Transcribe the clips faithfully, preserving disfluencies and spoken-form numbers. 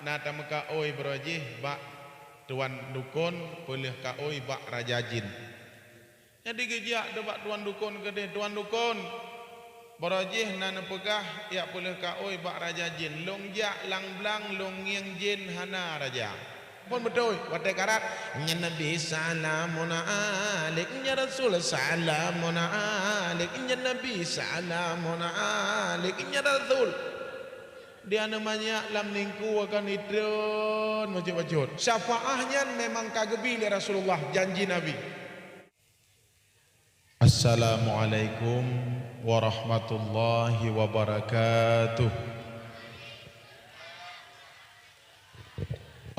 Na tameukaôi baroe jih bak tuan dukon, peuleueh kaôi bak raja jin. Jadi geujak deh bak tuan dukon keudeh, "Tuan dukon, baroe jih na neupeugah jak peuleueh kaôi bak raja jin. Lôn jak lam blang, lôn ngieng jén hana raja." Phon beutôi, watée karat, "Nyan Nabi salamun alaik, nyan Rasul salamun alaik, nyan Nabi salamun alaik, nyan Rasul." Di aneuk manyak lam ningku akan itreun bacut-bacut. Syafaah nyan memang ka geubi lé Rasulullah, janji Nabi. Assalamualaikum warahmatullahi wabarakatuh.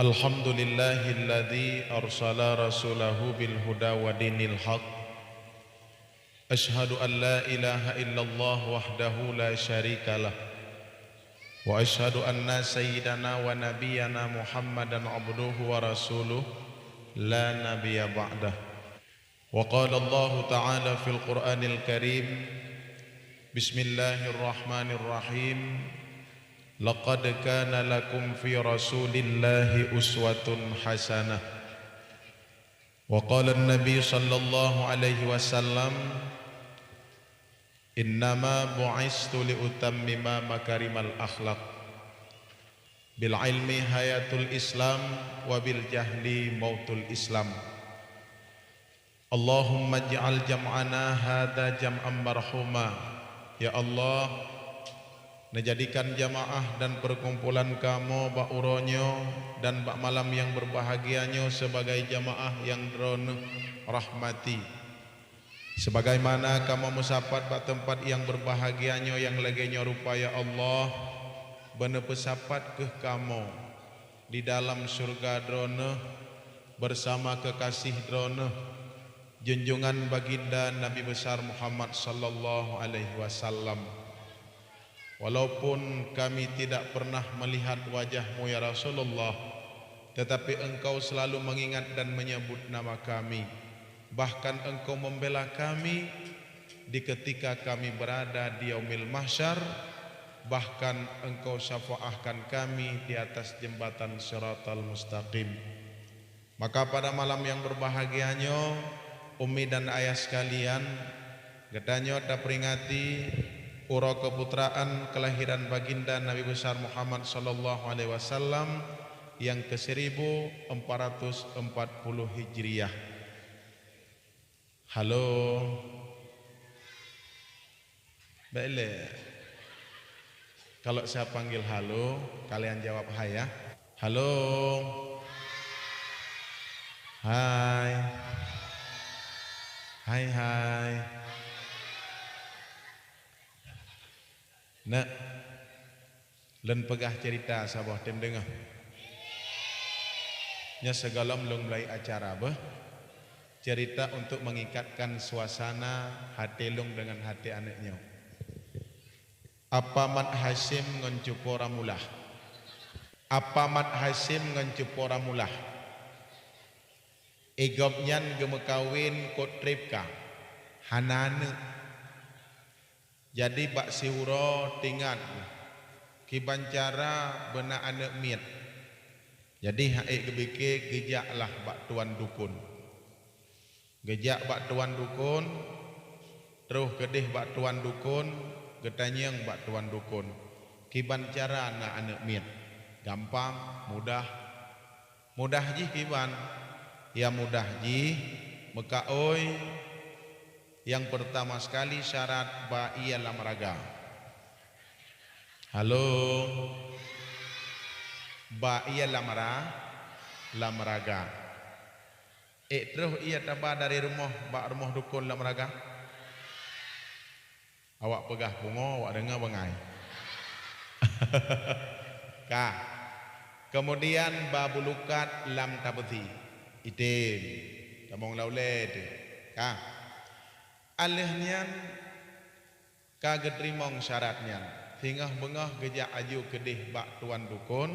Alhamdulillahilladzi arsala rasulahu bil huda wa dinil haq. Asyhadu an la ilaha illallah wahdahu la syarikalah. Wa asyhadu anna sayyidana wa nabiyyana Muhammadan abduhu wa rasuluh la nabiyya ba'dah. Wa qala Allahu ta'ala fil Qur'anil Karim, bismillahirrahmanirrahim, "Laqad kana lakum fi Rasulillahi uswatun hasanah." Wa qala an-Nabi sallallahu alaihi wasallam, "Innama bu'istu li utammima makarimal akhlaq. Bil ilmi hayatul Islam, wa bil jahli mautul Islam." Allahumma ij'al jam'ana hadza jam'an marhuma. Ya Allah, neujadikan jamaah dan peukumpulan kamoe bak uroe nyoe dan bak malam nyang beubahgia nyoe sibagai jamaah nyang Droeneueh rahmati. Sibagaimana kamoe meusapat bak teumpat nyang beubahgia nyoe nyang lagée nyoe rupa, ya Allah, beuneupeusapat kheueh kamoe di dalam syeuruga Droeneueh beusama keukasih Droeneueh, junjungan Baginda Nabi Besar Muhammad sallallahu alaihi wasallam. Walaupun kami tidak pernah melihat wajah-Mu, ya Rasulullah, tetapi Engkau selalu mengingat dan menyebut nama kami. Bahkan Engkau membela kami di ketika kami berada di Yaumil Mahsyar, bahkan Engkau syafaahkan kami di atas jembatan Siratal Mustaqim. Maka pada malam nyang beubahgia nyoe, Umi dan Ayah sekalian, geutanyoe taperingati uroe keuputraan keulahiran Baginda Nabi Besar Muhammad sallallahu alaihi wasallam nyang keu seribu empat ratus empat puluh Hijriah. Halo. Baik lé. Kalau saya panggil halo, kalian jawab hai ya. Halo. Hai. Hai, hai. Nak. Lôn peugah ceurita saboh, tem deungoe. Nyoe sigohlom lôn mulai acara beuh. Ceurita untuk mengikatkan suasana haté lôn deungon haté aneuëk nyoe. Apa Mat Hasyim ngon Cupo Ramulah. Apa Mat Hasyim ngon Cupo Ramulah. Igobnyan geumeukawen kot treb ka. Hana aneuëk. Jadi bak siuroe teuingat kiban cara beuna aneuëk miet. Jadi han ék geupike geujaklah bak tuan dukon. Geujak bak tuan dukon, troh keudeh bak tuan dukon, geutanyong bak tuan dukon, kiban cara na aneuëk miet. Gampang, mudah. Mudah jih kiban? Ya mudah jih, meukaôi, nyang peurtama sekali syarat ba ie lam raga. Halo? Ba ie lam ra-, lam raga. Ék troh ie taba dari rumoh bak rumoh dukon lam raga? Awak peugah pungo, awak deungoe bangai. Ka. Keumudian ba bulukat lam tabeusi. Item. Tamong lam ulée teuh. Ka. Alheuh nyan ka geuteurimong syarat nyan. Singoh beungoh geujak aju keudeh bak tuan dukon,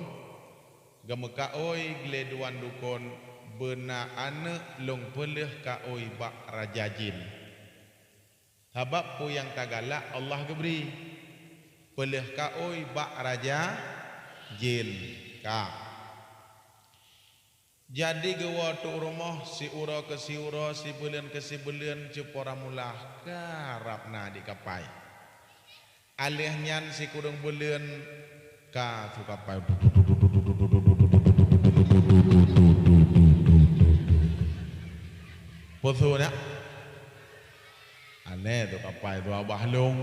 geumeukaôi lé tuan dukon, beuna aneuëk lôn peuleueh kaôi bak raja jin. Sabab peue nyang tagalak Allah geubri, peuleueh kaôi bak raja jin. Ka. Jadi geuwoe tuek rumoh siuroe keu siuroe, sibuleuen keu sibuleuen, cupo ramula karab na adik kapai. Alheuh nyan sikureueng buleuen ka su kapai. Peue su nyak? Aneh su kapai, su abah lôn.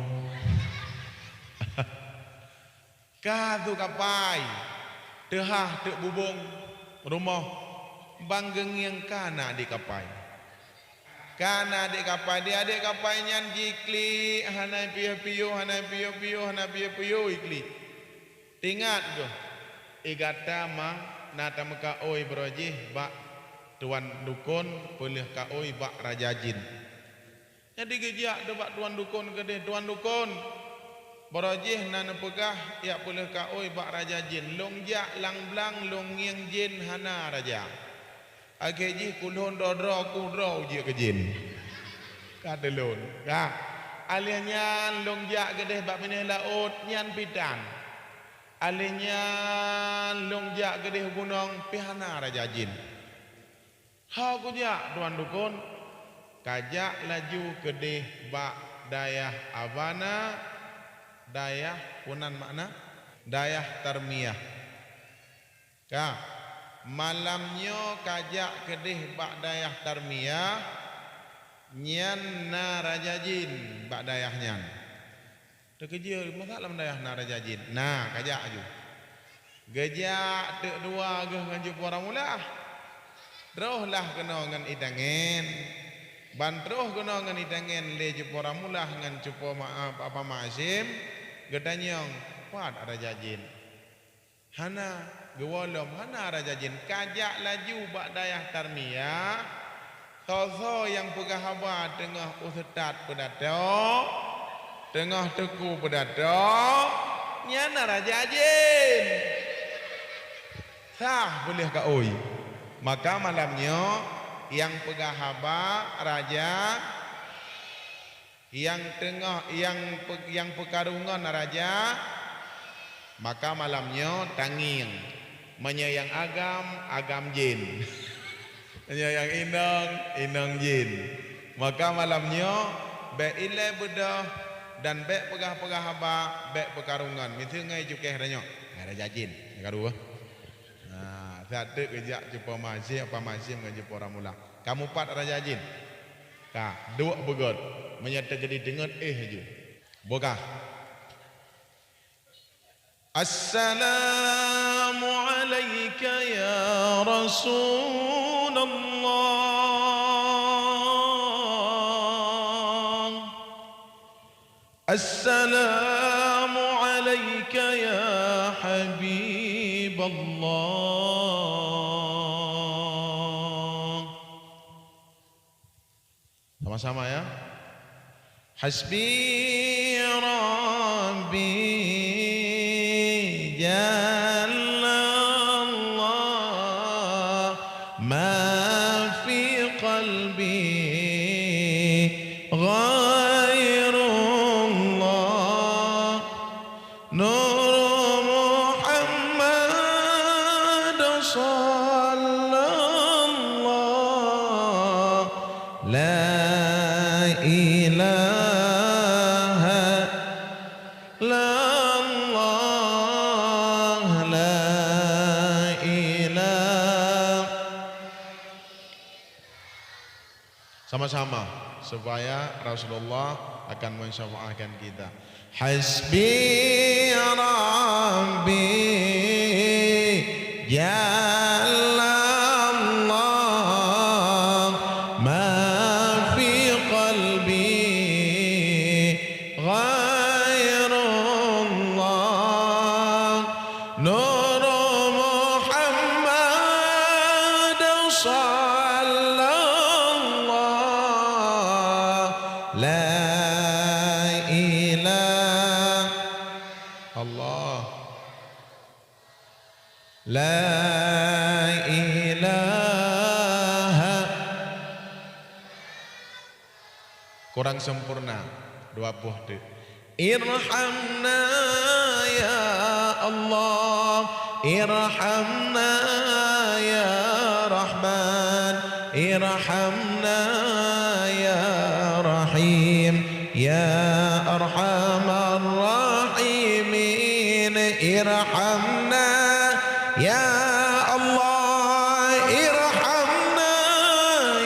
Ka su kapai, teuhah teuk bubông rumoh, ban geungieng ka na adik kapai. Ka na adik kapai, di adik kapai nyan jiklik, hana piôh-piôh, hana piôh-piôh, hana piôh-piôh iklik. Teuingat kheueh, i gata mang na tameukaôi baroe jih bak tuan dukon, peuleueh kaôi bak raja jin. Jadi geujak teuk bak tuan dukon keudeh, "Tuan dukon, baroe jih na neupeugah jak peuleueh kaôi bak raja jin. Lôn jak lam blang, lôn ngieng jin hana raja. Akhé jih kulôn droe-droe ku droe jeuet keu jin." Ka teulôn, ka. Alheuh nyan lôn jak keudeh bak binéh laôt, nyan pih tan. Alheuh nyan lôn jak keudeh gunong, pih hana raja jin. "Ho kujak, tuan dukon?" "Kajak laju keudeh bak dayah Abana, dayah," peue nan makna, "dayah Tarmiyah." Ka, malam nyoe kajak keudeh bak dayah Tarmiyah, nyan na raja jin bak dayah nyan. Teukeujeuet, "Masa lam dayah na raja jin?" "Na, kajak laju." Geujak teuk dua geuh ngon cupo ramula. Troh lah keunoe ngon itangen. Ban troh keunoe ngon itangen lé cupo ramula ngon cupo ma-, apa, Masém, geutanyong, "Pat raja jin?" "Hana, geuwoe lom, hana raja jin." Kajak laju bak dayah Tarmiyah, soe-soe nyang peugah haba teungoh ustaz peudato, teungoh teungku peudato, nyan na raja jin. Sah peuleueh kaôi. Maka malam nyoe nyang peugah haba raja, nyang teungoh, nyang pe-, nyang peukaru ngon raja, maka malam nyoe tangieng. Meunyoe nyang agam, agam jin. Meunyoe nyang inong, inong jin. Maka malam nyoe bék ilée beudôh dan bék peugah-peugah haba, bék peukaru ngon. Miseue ngon cukéh tanyoe, "Hai raja jin, karu." Nah, sateuk geujak cupo Masém, apa Masém ngon cupo ramula. "Kamoe pat raja jin?" "Ka, duek beugét. Meunyoe teukeudi teungeut, éh laju." Buka. "Assalamu alaika ya Rasulullah. Assalamu alaika ya Habiballah." Sama-sama ya. Hasbi Rabbi jalla Allah, ma fi qalbi ghairullah. Nur Muhammad sallallahu, la ilaha illallah, la ilah-. Sama-sama, supaya Rasulullah akan mensyafaatkan kita. Hasbi Rabbi jalla Allah, ma fi qalbi ghairullah. Nur Muhammad sallallahu, la ilah-, Allah. La ilaha. Kurang sempurna, dua boh teuk. Irhamna ya Allah. ارحمنا يا رحمن، ارحمنا يا رحيم، يا أرحم الراحمين، ارحمنا يا الله، ارحمنا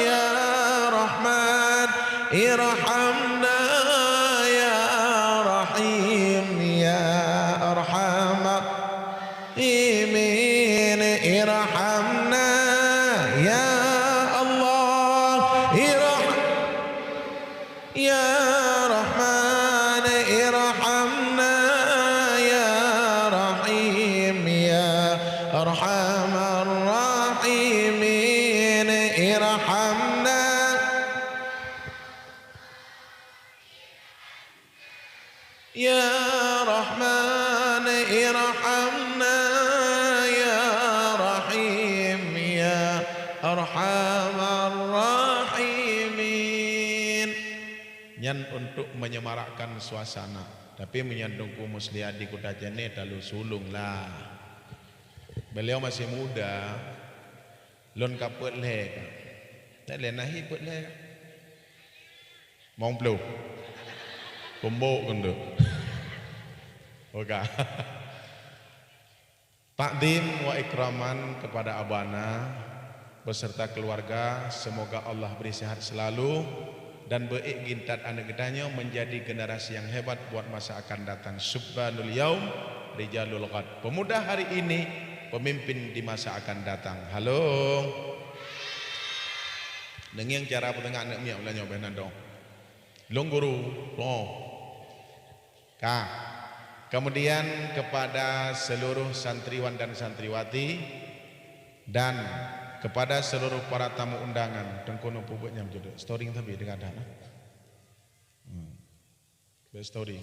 يا رحمن، ارحمنا يا رحيم، يا أرحم الراحمين، ارحمنا يا الله، ارحم يا رحمن، ارحمنا يا رحيم، يا أرحم الراحمين، ارحمنا يا رحمن، ارحمنا يا رحيم، يا أرحم الراحمين. Nyan untuk menyemarakkan suasana. Tapi meunyoe Teungku Muslihat di Kuta Cénée, talu sulong lah. Beliau masih muda, lôn ka peuet lhée ka. Lhée na hi peuet lhée ka. Mong ploh. Kumbok keuneuk. Oke. Takdim wa ikraman kepada abana beserta keluarga, semoga Allah beri sehat selalu dan beuék gintat aneuk geutanyoe menjadi generasi yang hebat buat masa akan datang. Syubbanul yaum, rijalul ghad. Pemuda hari ini, pemimpin di masa akan datang. Halo. Deungieng cara peutengah aneuk miet ulah nyoe beh nan dong. Lôn guru, oh. Ka. Kemudian kepada seluruh santriwan dan santriwati dan kepada seluruh para tamu undangan, Teungku neupeubuet nyang jeuet. Storing tapi deungon that, nah. Hmm. Back storing.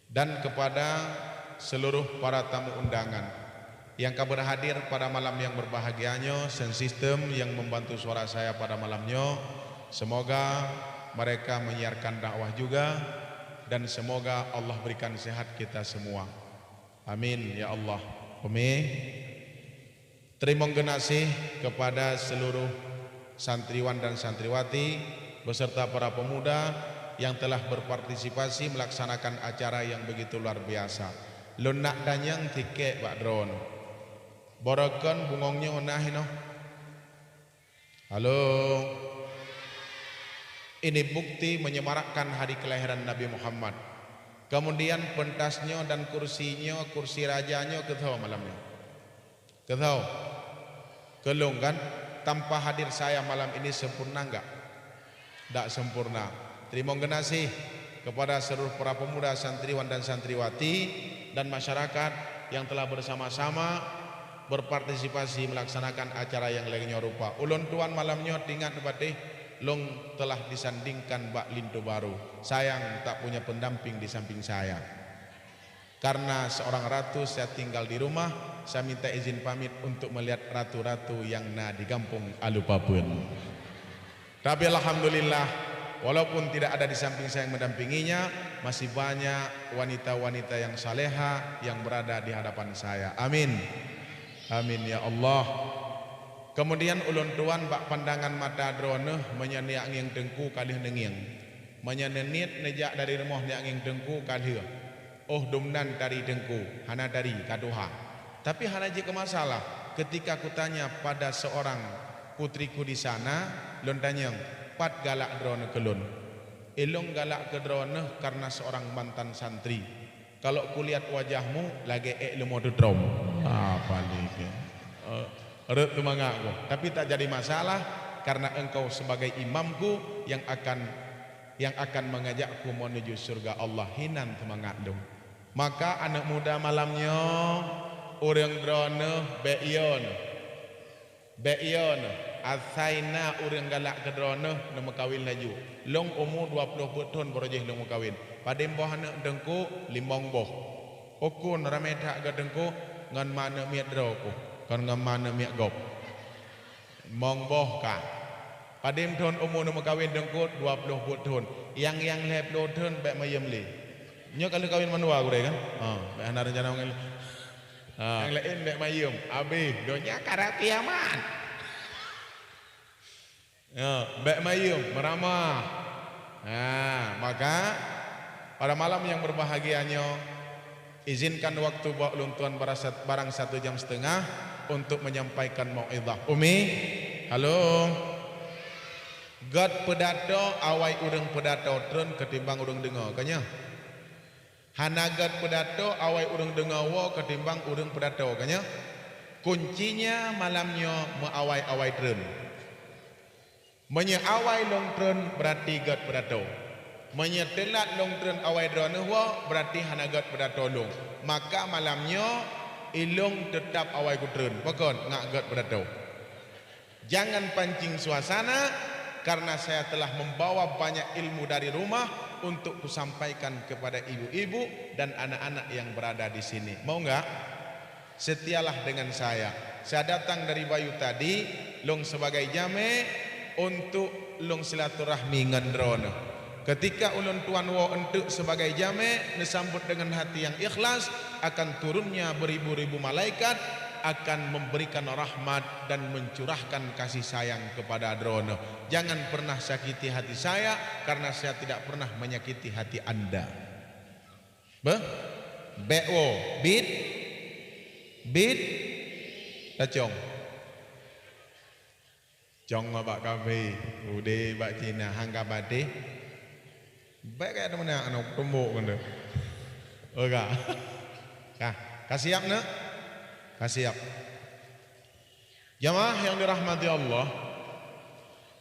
Dan kepada seluruh para tamu undangan yang ka berhadir pada malam yang berbahagia nyoe, sound system yang membantu suara saya pada malam nyoe, semoga mereka menyiarkan dakwah juga dan semoga Allah berikan sehat kita semua. Amin ya Allah. Amin. Teurimong geunaséh kepada seluruh santriwan dan santriwati beserta para pemuda yang telah berpartisipasi melaksanakan acara yang begitu luar biasa. Lôn nak tanyong tiket bak droeneuh. Barokon bungong nyoe na hinoe. Halo. Ini bukti menyemarakkan hari kelahiran Nabi Muhammad. Kemudian pentas nyoe dan kursi nyoe, kursi raja nyoe keu soe malam nyoe? Keu soe? Keu lôn kan? Tanpa hadir saya malam ini sempurna enggak? Dak sempurna. Teurimong geunaséh kepada seluruh para pemuda, santriwan dan santriwati dan masyarakat yang telah bersama-sama berpartisipasi melaksanakan acara yang lagée nyoe rupa. Ulôn tuan malam nyoe teuingat neupatéh lôn telah disandingkan bak linto barô. Sayang tak punya pendamping di samping saya. Karena seorang ratu saya tinggal di rumah, saya minta izin pamit untuk melihat ratu-ratu yang na di gampông Alupapeuen. Tapi alhamdulillah, walaupun tidak ada di samping saya yang mendampinginya, masih banyak wanita-wanita yang saleha yang berada di hadapan saya. Amin. Amin ya Allah. Kemudian ulôn tuan bak pandangan mata droeneuh meunyoe neujak ngieng teungku ka lheueh neungieng. Meunyoe neuniet neujak dari rumoh neujak ngieng teungku ka lheueh. Oh dum nan tari teungku, hana tari ka tuha. Tapi hana jeuet keu masalah, ketika kutanya pada seorang putriku di sana, lôn tanyong, "Pat galak droeneuh keu lôn?" "Ilôn galak keu droeneuh karena seorang mantan santri. Kalau kulihat wajahmu, lagée ék leumo tutrom." Ah, paléh keu. Eh, rot teumangat ku. "Tapi tak jadi masalah, karena engkau sebagai imamku yang akan, yang akan mengajakku menuju surga Allah." Hinan teumangat lôn. Maka aneuk muda malam nyoe, ureuëng droeneuh bék yo neuh. Bék yo neuh, asai na ureuëng galak keu droeneuh neumeukawen laju. Lôn umu dua ploh peuet thon barô jih lôn meukawen. Padum boh aneuk teungku? Limong boh. Ukon ramé that geuh teungku? Ngon ma aneuk miet droe ku, kon ngon ma aneuk miet gob. Limong boh ka. Padum thon umu neumeukawen teungku? Dua ploh peuet thon. Nyang, nyang lhée ploh thon bék mayem lé. Nyoe ka lheueh kawen mandua gurée kan? Ha, bék hana reuncana mangen lé. Ha, nyang laén bèk mayeuem, abéh donya karab kiamat. Ya, bèk mayeuem, meuramah. Ha, maka pada malam yang berbahagia nyoe, izinkan waktu bak ulôn tuan barasa-, barang satu jam setengah untuk menyampaikan mau'izah. Umi, halo. Gèt peudato awai ureueng peudato treun ketimbang ureueng deungö, ka nyoe? Hana gèt peudato awai ureueng deungö woe ketimbang ureueng peudato, ka nyoe? Kuncinya malam nyoe meuawai-awai treun. Meunyoe awai lôn treun, berarti gèt peudato. Meunyoe teulat lôn treun awai droeneuh woe, berarti hana gèt peudato lôn. Maka malam nyoe, ilôn teutap awai kutreun. Pakon? Ngat gèt peudato. Jangan pancing suasana, karena saya telah membawa banyak ilmu dari rumah untuk kusampaikan kepada ibu-ibu dan anak-anak yang berada di sini. Mau enggak? Setialah dengan saya. Saya datang dari Bayu tadi, lôn sebagai jamé untuk lôn silaturahmi ngon droeneuh. Ketika ulôn tuan woe eunteuk sebagai jamé, neusambot dengan hati yang ikhlas, akan turunnya beribu-ribu malaikat, akan memberikan rahmat dan mencurahkan kasih sayang kepada droeneuh. Jangan pernah sakiti hati saya, karena saya tidak pernah menyakiti hati anda. Beuh? Bèk woe, bit, bit, tacong. Cong bak kafé, udeb bak Cina, han ka patéh. Bèk kaya teumeunak aneuk tumbok keuneuk. Oh ka. Ka, ka siap neuk? Ka siap. Jamaah yang dirahmati Allah,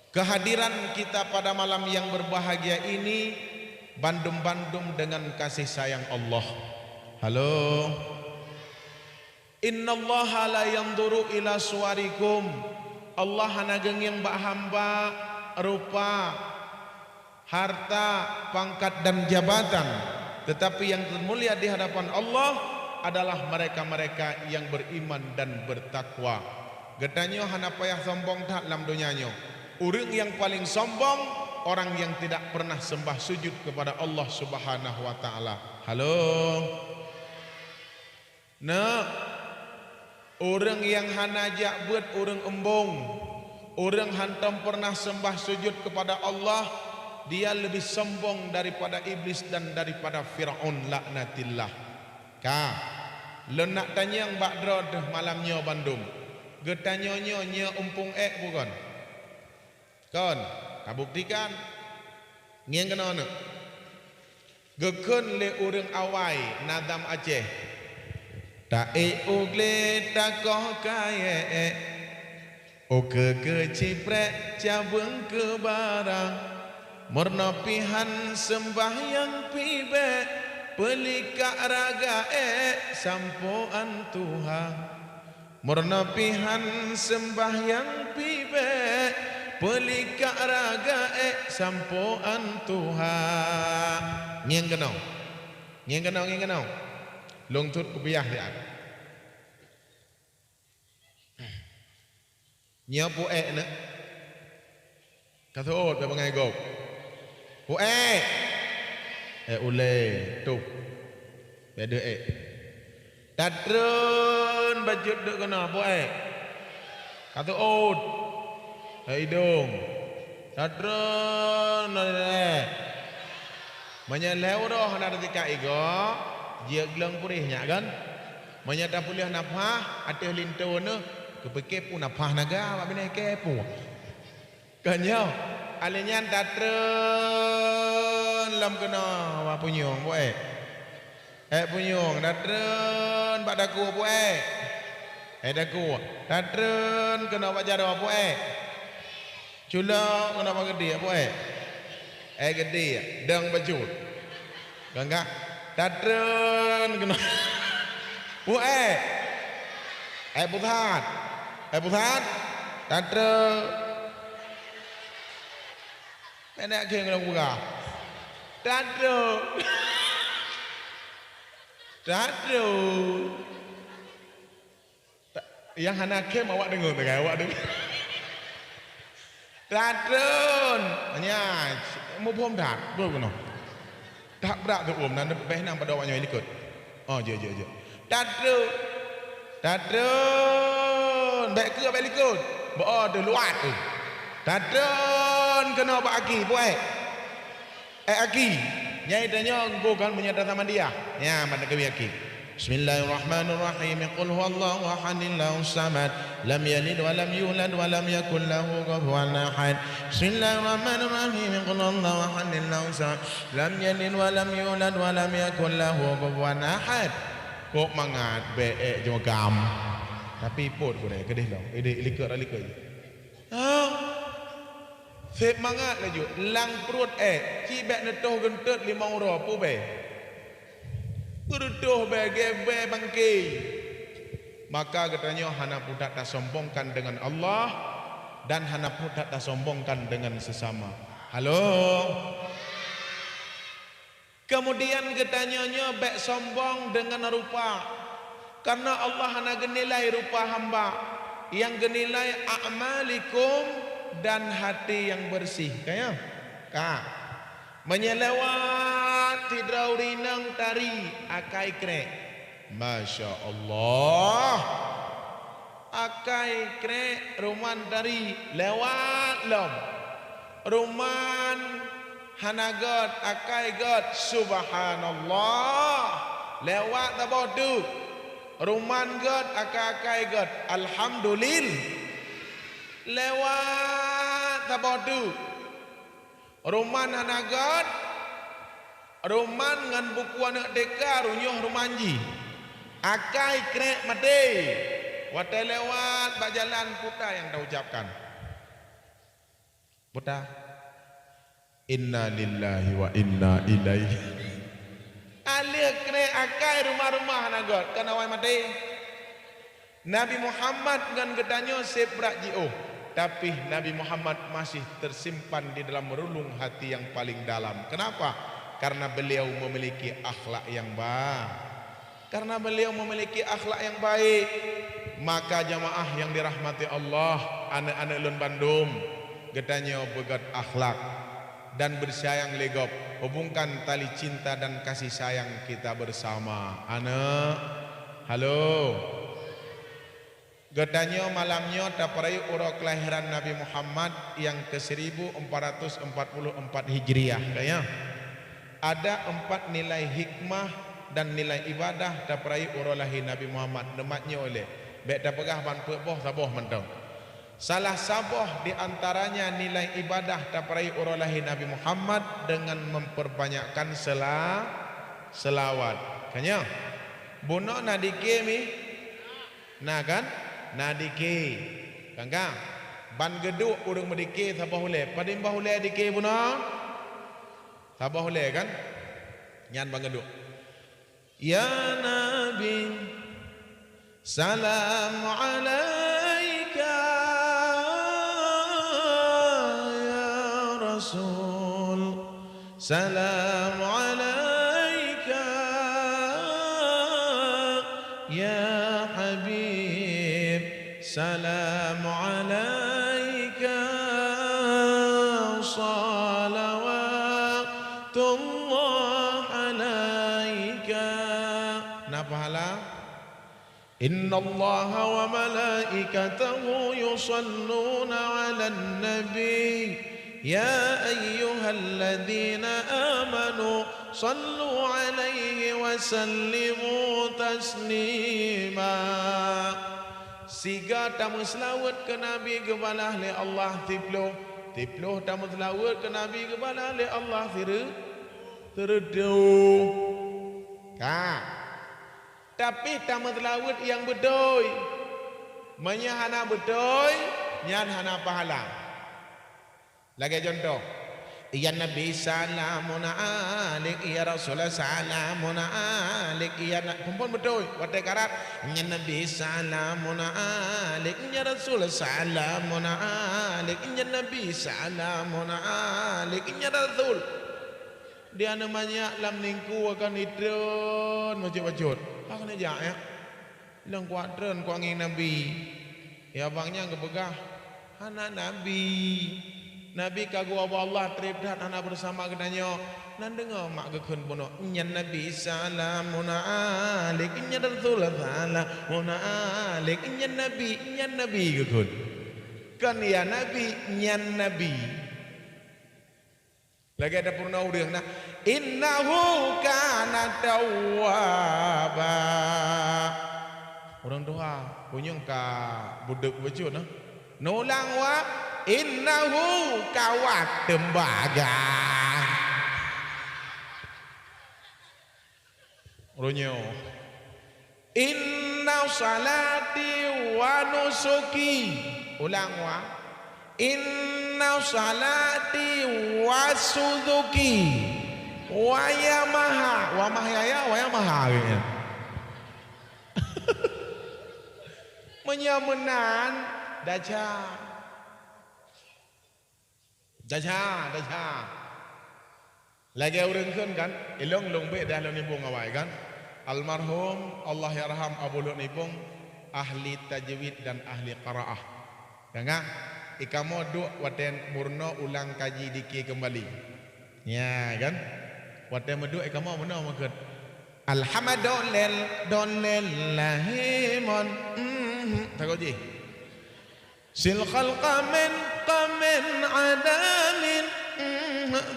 kehadiran kita pada malam yang berbahagia ini bandum-bandum dengan kasih sayang Allah. Halo. "Innallaha la yanzuru ila suwarikum." Allah hana geungieng bak hamba rupa, harta, pangkat, dan jabatan, tetapi yang termulia di hadapan Allah adalah mereka-mereka yang beriman dan bertakwa. Geutanyoe hana payah sombong that lam donya nyoe. Ureueng nyang paleng sombong, orang yang tidak pernah sembah sujud kepada Allah Subhanahu wa Ta'ala. Halo? Neuk, ureueng nyang hana jak beuet ureueng eumbong, ureueng hantom peureunah seumbah sujut keupada Allah, dia leubeh sombong daripada Iblis dan daripada Fir'aun laknatillah. Ka, lôn nak tanyong bak droe deuh malam nyoe bandum, geutanyoe nyoe nyoe umpung ék bukon? Kon, tabuktikan. Ngieng keunoe neuk. Geukheun lé ureuëng awai nazam Aceh. Taék u glé takoh kayée, ukeue keu ciprek cabeueng keu barang. Meurunoe pih han seumbahyang pih bék, peulikak raga ék sampoe an tuha. Meurunoe pih han seumbahyang pih bék, peulikak raga ék sampoe an tuha. Ngieng keunoe. Ngieng keunoe, ngieng keunoe. Lôn thôt kupiah siat. Nyoe puék neuk. Ka seuôt bak bangai gob. Puék! Ék ulée, tuh. Bék deuh ék. Tatreun bacut deuk keunoe, puék! Ka seuôt. Ék idong. Tatreun, ék. Meunyoe lhée uroe hana teusikat igoe, jeuet gleueng puréh nyak kan? Meunyoe tapeuleueh nafah ateueh linto neuh, keupiké peue nafah naga bak binéh kée peue. Kon nyoe, alèh nyan tatreun lom keunoe bak punyueng puék. Ék punyueng, tatreun bak daku puék. Ék daku, tatreun keunoe bak jaroe puék. Culok keunoe bak geudiek puék. Ék geudiek, dong bacut. Gangga, tatreun keunoe. Puék. Ék pusat. Ék pusat. Tatreun. Nenek geng lam gura. Tatreun. Tatreun. Ta-, nyang hana khem awak deungoe, awak deungoe. Tatreun. Nya, muphom that, betul keunoe. That brat tu um, nan leubeh nan pada awak nyoe likot. Oh, jeuet, jeuet, jeuet. Tatreun. Tatreun, bèk keu bèk likot. Beu teuh luwat teuh. Tatreun keunoe bak aki, puék. Eh, aki. Nyai tanyoe engko kan meunyoe tasamandiah. Nya, mata keubi aki. Bismillahirrahmanirrahim. Qul huwallahu ahad, Allahus samad. Lam yalid wa lam yulad wa lam yakul lahu kufuwan ahad. Bismillahirrahmanirrahim. Qul huwallahu ahad, Allahus samad. Lam yalid wa lam yulad wa lam yakul lahu kufuwan ahad. Kok mangat bèk ék jungam. Tapi pôt gurèe keudeh lom. Ideh likot ra likot. Ha? Sép mangat laju, lam pruet ék, ci bèk neutoh geunteut limong uroe, peue bèe? Peureutôh bèe, gèbèe bangke. Maka geutanyoe hana putat tasombongkan deungon Allah dan hana putat tasombongkan deungon sesama. Halo? Keumudian geutanyoe nyoe bèk sombong deungon rupa, kareuna Allah hana geunilai rupa hamba, nyang geunilai a'malikum dan hati nyang beureuséh. Ka nyo? Ka. Meunyoe lewat sidroe ureueng inong tari akai krek. Masya Allah. Akai krek ruman tari lewat lom. Ruman hana göt, akai göt. Subhanallah. Lewat saboh teuk. Ruman göt, akai-akai göt. Alhamdulil. Lewat saboh teuk. Ruman hana göt, ruman ngon buku aneuk T K runyuh ruman jih. Akai krek maté. Watèe lewat bak jalan, peue nyang taucapkan? Peue? Inna lillahi wa inna ilaihi. Aleuh krek akai ruman-ruman hana göt, kan awai maté. Nabi Muhammad ngon geutanyoe sép brat jiôh, tapi Nabi Muhammad masih tersimpan di dalam relung hati yang paling dalam. Kenapa? Karena beliau memiliki akhlak yang ba-, karena beliau memiliki akhlak yang baik. Maka jamaah yang dirahmati Allah, aneuk-aneuk lôn bandum, geutanyoe beugöt akhlak dan beusayang lé gob, hubungkan tali cinta dan kasih sayang kita bersama. Aneuk, halo. Geutanyoe malam nyoe tapeurayeuk uroe keulahiran Nabi Muhammad nyang keu seribu empat ratus empat puluh empat Hijriah, ka nyo? Ada empat nilai hikmah dan nilai ibadah tapeurayeuk uroe lahé Nabi Muhammad. Neumat nyoe lé, bèk tapeugah ban peuet boh, saboh mantong. Salah saboh di antaranya nilai ibadah tapeurayeuk uroe lahé Nabi Muhammad dengan memperbanyakkan sela-, selawat. Ka nyo? Bunoe na dike mi? Na kan? Na dike. Kan ka? Ban geuduek ureueng meudike saboh ulèe. Padum boh ulèe dike bunoe? Saboh ulèe kan? Nyan ban geuduek. Ya Nabi, salam alaika, ya Rasul, salam alaika, ya Habib, salam alaika, salawatullah alaika. Na pahala? Innallaha wa malaikatahu yusalluna 'alan nabi, ya ayyuhalladzina amanu sallu 'alaihi wa sallimu taslima. Siga tameuseulaweuet keu Nabi geubalah lé Allah siploh, siploh tameuseulaweuet keu Nabi geubalah lé Allah sireu-, sireutoh. Ka. Tapi tameuseulaweuet nyang beutôi. Meunyoe hana beutôi, nyan hana pahala. Lagèe cuntoh, "Ya Nabi, salamun alaik, ya Rasul, salamun alaik, ya Na-," phôn-phôn beutôi, watèe karat, "Ya Nabi, salamun alaik, ya Rasul, salamun alaik, ya Nabi, salamun alaik, ya Rasul." Di aneuk manyak lam ningku akan itreun bacut-bacut. Akan jak, ya. Lôn kuat treun kuat ngieng Nabi. Ya, abang nyan geupeugah, "Hana Nabi." Nabi ka geuwoe bak Allah treb that hana beusama geutanyoe. Nan deungoe mak geukheun bunoe, "Nyan Nabi salamun alaik, nyan Rasul salamun alaik, nyan Nabi, nyan Nabi," geukheun. Kon ya Nabi, nyan Nabi. Lagèe tapeurunoe ureueng na, "Innahu kana tawwaba." Ureueng tuha, punyueng ka budeuek bacut na. Neulang wa, "Innahu ka wat teumbaga." Uroe nyoe, "Inna salati wa nusuki." Ulang wa, "Inna salati wa suduki wa yamaha." Wa mahyaya, wa yamaha, geuh nyan. Meunyoe meunan, daja. Daja, daja. Lagèe ureueng kheun kan, ilong lôn bèk dah lôn nibong awai kan. Almarhum, Allahyarham Abu Lhok Nibong, ahli tajwid dan ahli qiraah. Ka ngah, ikamoe duek watèe meurunoe ulang kaji dikir keumbali. Nya kan? Watèe meuduek ikamoe meunoe meukeut. Alhamdulillah, dolil lahimon. Mhm, takot jih. Sil khalqa min, qamin adamin.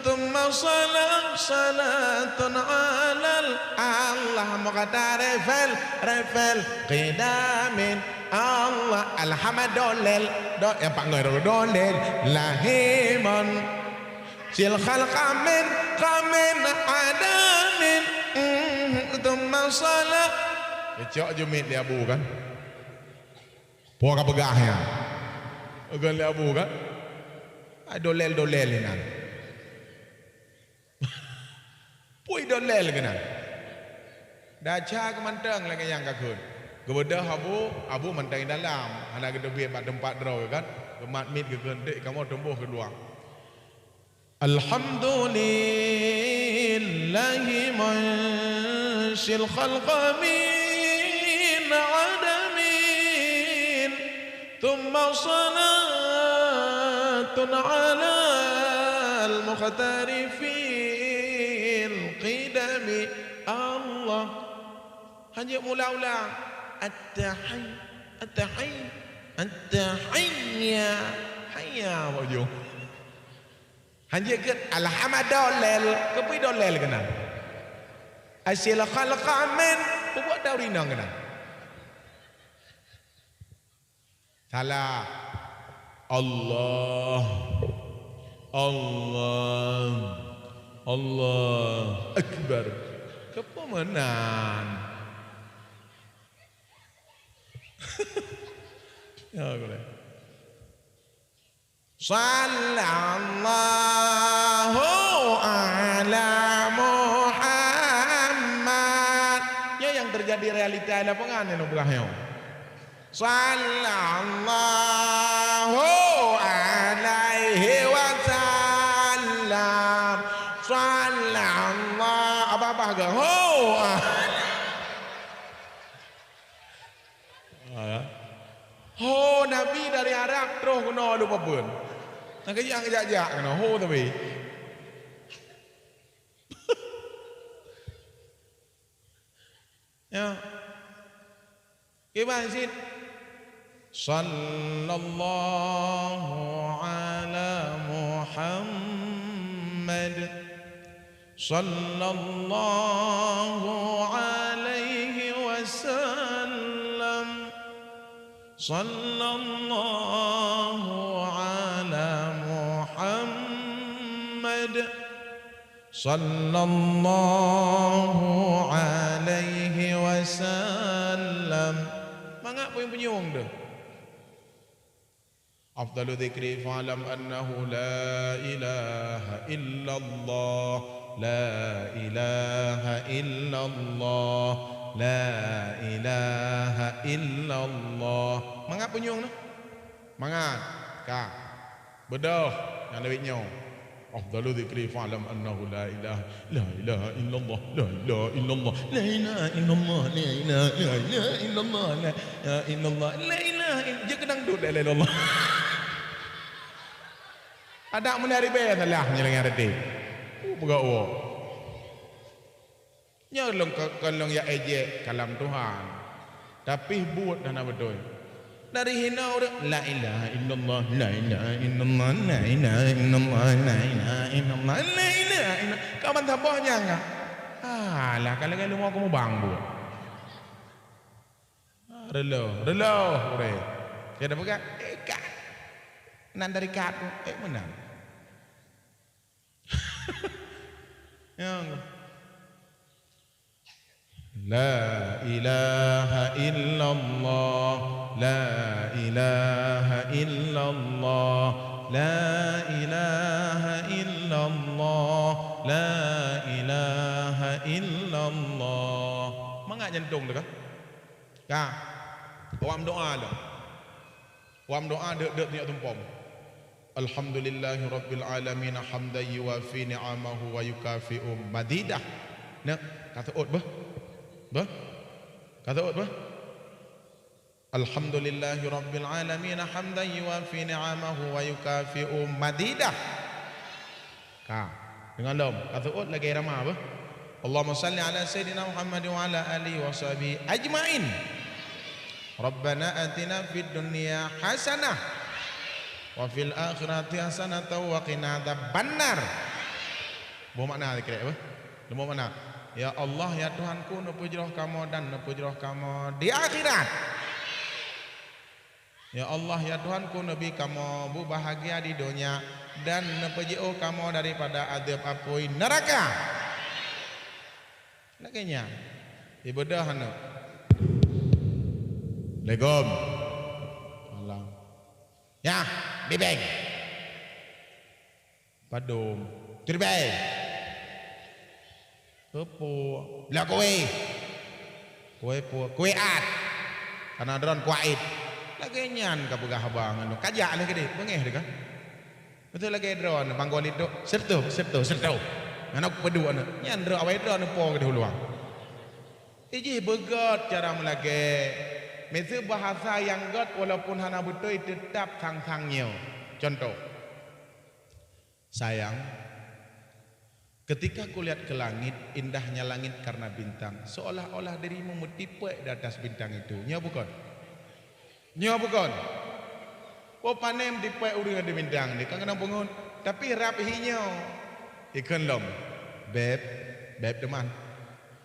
Tsumma salat, salatun alal Allah muqtari fil, rifil qidamin. Allah, alhamdulillah, do, nyang pat ngon dolil, lahiman. Sil khalqa min, qamin adamin. Tsumma salat. Geucok jumit lé Abu kan? Peue ka peugah nyan? Peugah lé Abu kan? Ai dolil-dolil inan. Pui dolil keunan. Daca keumantong lagèe nyang ka kheun. Geubeudôh Abu, Abu mantong di dalam. Hana geuteubiet bak teumpat droe kan? Geumat miet geukheun dek kamoe tumbôh keuluwa. Alhamdulillahi munsyil khalqa min adamin, tsumma salatun alal mukhtari fil qidami. Allah. Hanjeuet mula-ula. At-tahi-, at-tahi-, at-tahiyya-, hayya, bujur. Hanjeuet keu alhamdulillah, keupeue dolil keunan? Asil khalqa min, peubuet dauri nang keunan. Salah. Allah. Allah. Allah Akbar. Keupeue meunan? Ya, boleh. Sallallahu ala Muhammad. Ya, nyang teujadi realita di lapangan nyoe peugah nyoe. Sallallahu alaihi wasallam. Sallallahu, abah-abah geuh. Ho. Ha. Ho Nabi dari Arab troh keunoe lôn peubeuen. Nyang keujak-jak keunoe ho Nabi. Ya. Kiban cit. Sallallahu ala Muhammad. Sallallahu alaihi wasallam. Sallallahu ala Muhammad. Sallallahu alaihi wasallam. Mangat punyueng-punyueng tu. Afdalu dzikri fa'lam annahu la ilaha illallah, la ilaha illallah, la ilaha illallah. Mangat punyueng tu? Mangat. Ka. Beudôh nyang lawét nyoe. Afdalu dzikri fa'lam annahu la ilaha, la ilaha illallah, la ilaha illallah, la ilaha illallah, la ilaha, la ilaha illallah, la ilaha illallah, la ilaha ill-, jeuet keu dangdut, la ilaha illallah. Adak meunari bèe salah nyelenga reudeh. Uh, peugah woe. Nyoe lôn ke-, kon lôn jak ejek kalam Tuhan. Tapi buet hana beutôi. Dari hinoe ureueng, "La ilaha illallah, la ilaha illallah, la ilaha illallah, la ilaha illallah, la ilaha illallah." Kaban saboh nyang ka. Alah, ka lagèe leumo keumubang buet. Reuloh, reuloh ureueng. Ka tapeugah, "Eh, kat." Nan dari kat tu, eh, meunan. Nyang. La ilaha illallah, la ilaha illallah, la ilaha illallah, la ilaha illallah. Mangat jantong teuh ka? Ka. Awak meudoa lom. Awak meudoa deuek-deuek neujak tumpom. Alhamdulillahirabbil alamin hamdan yuwafi ni'amahu wa yukafi'u mazidah. Neuk, ka seuôt beuh? Beuh? Ka seuôt beuh? Alhamdulillahirabbil alamin hamdan yuwafi ni'amahu wa yukafi'u mazidah. Ka. Deungon lom, ka seuôt lagèe irama beuh. Allahumma shalli ala sayyidina Muhammad wa ala alihi wa sahbihi ajmain. Rabbana atina fid dunya hasanah wa fil akhirati hasanatan wa qina adzabannar. Boh makna sikrek beuh. Leumo makna, "Ya Allah, ya Tuhanku, neupeujroh kamoe dan neupeujroh kamoe di akhirat." Ya Allah, ya Tuhanku, neubi kamoe beubahagia di donya dan neupeujiôh kamoe daripada adeueb apui neuraka. Lagèe nyan. Ibadah aneuk. Legom. Alah. Nyah, bibeng. Padum. Teureubèe. Peupuk. Blah kueh. Kueh pu-, kueh at. Kana droen kuah it. Lagèe nyan ka peugah haba ngon lôn. Ka jak lé keudeh. Beungèh teuh ka. Beutôi lagèe droen, panggol itu. Serto, serto, serto. Ngon aku peuduek na. Nyan droen awai droen po keudeh uluwa. Ijih beugöt cara meulagèe. Miseue bahasa nyang göt walaupun hana beutôi teutap sang-sang nyoe. Contoh. Sayang, ketika kulihat ke langit, indahnya langit karena bintang, seolah-olah dirimu meutipék di atas bintang itu. Nyo bukon? Nyo bukon? Peue pané meutipék ureuëng di bintang ni, kan keunong peungeut. Tapi rab hi nyoe. Ikheun lom. Beb, beb teuma.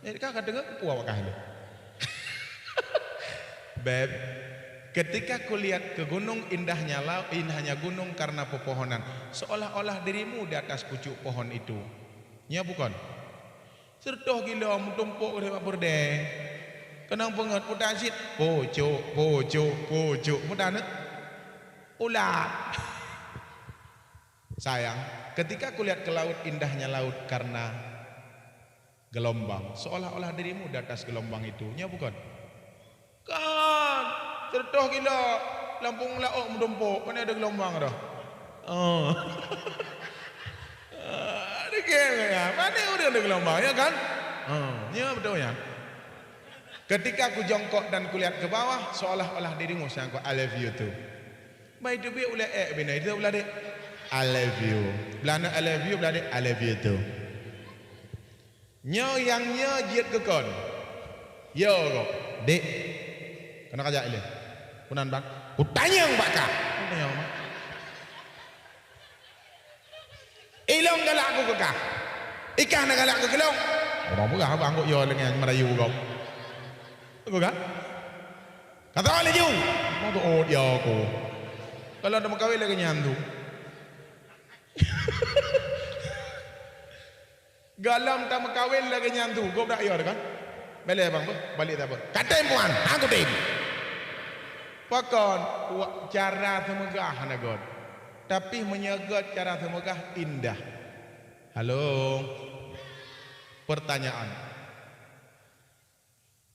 Eh, ka, ka deungoe peue awak kah lé? Beb, ketika kulihat ke gunung, indahnya lau-, indahnya gunung karena pepohonan, seolah-olah dirimu di atas pucuk pohon itu. Nyo bukon? Siratoh kilo meutumpok di bak peureudèe. Keunong peungeut puta cit, pucuk, pucuk, pucuk. Muda neuk? Ulat. Sayang, ketika kulihat ke laut, indahnya laut karena gelombang, seolah-olah dirimu di atas gelombang itu. Nyo bukon? Kan, siratoh kilo lampung laôt meutumpok, pane ada gelombang dah. Oh. Ah, dikira ya, pane udah ada gelombang, ya kan? Oh, nyo beutôi ya. Ketika kujongkok dan kulihat ke bawah, seolah-olah dirimu sangko I love you too. Baik tu biar ulai ek bina itu belah dek. I love you. Belah na I love you, belah dek I love you too. Nyoe nyang nyoe jeuet keu kon. Yo kok, dek. Keunoe ka jak ilée. Kunan bang. Kutanyong bak kah. Kutanyong bak. Ilong galak aku keu kah. Ikah na galak aku keu ilong. Orang peugah bang kok yo lengan merayu kau. Aku kan? Kata laju. Mau tu oh yo aku. Kalau ada mengkawin lagi nyan tu. Galom tameukawen lagée nyan tu, gob dak yo kan? Beleh bang, beuh, balik dah beuh. Katem puan, aku tem. Pakon, wa-, cara seumeugah hana göt. Tapi meunyoe göt cara seumeugah indah. Halo. Pertanyaan.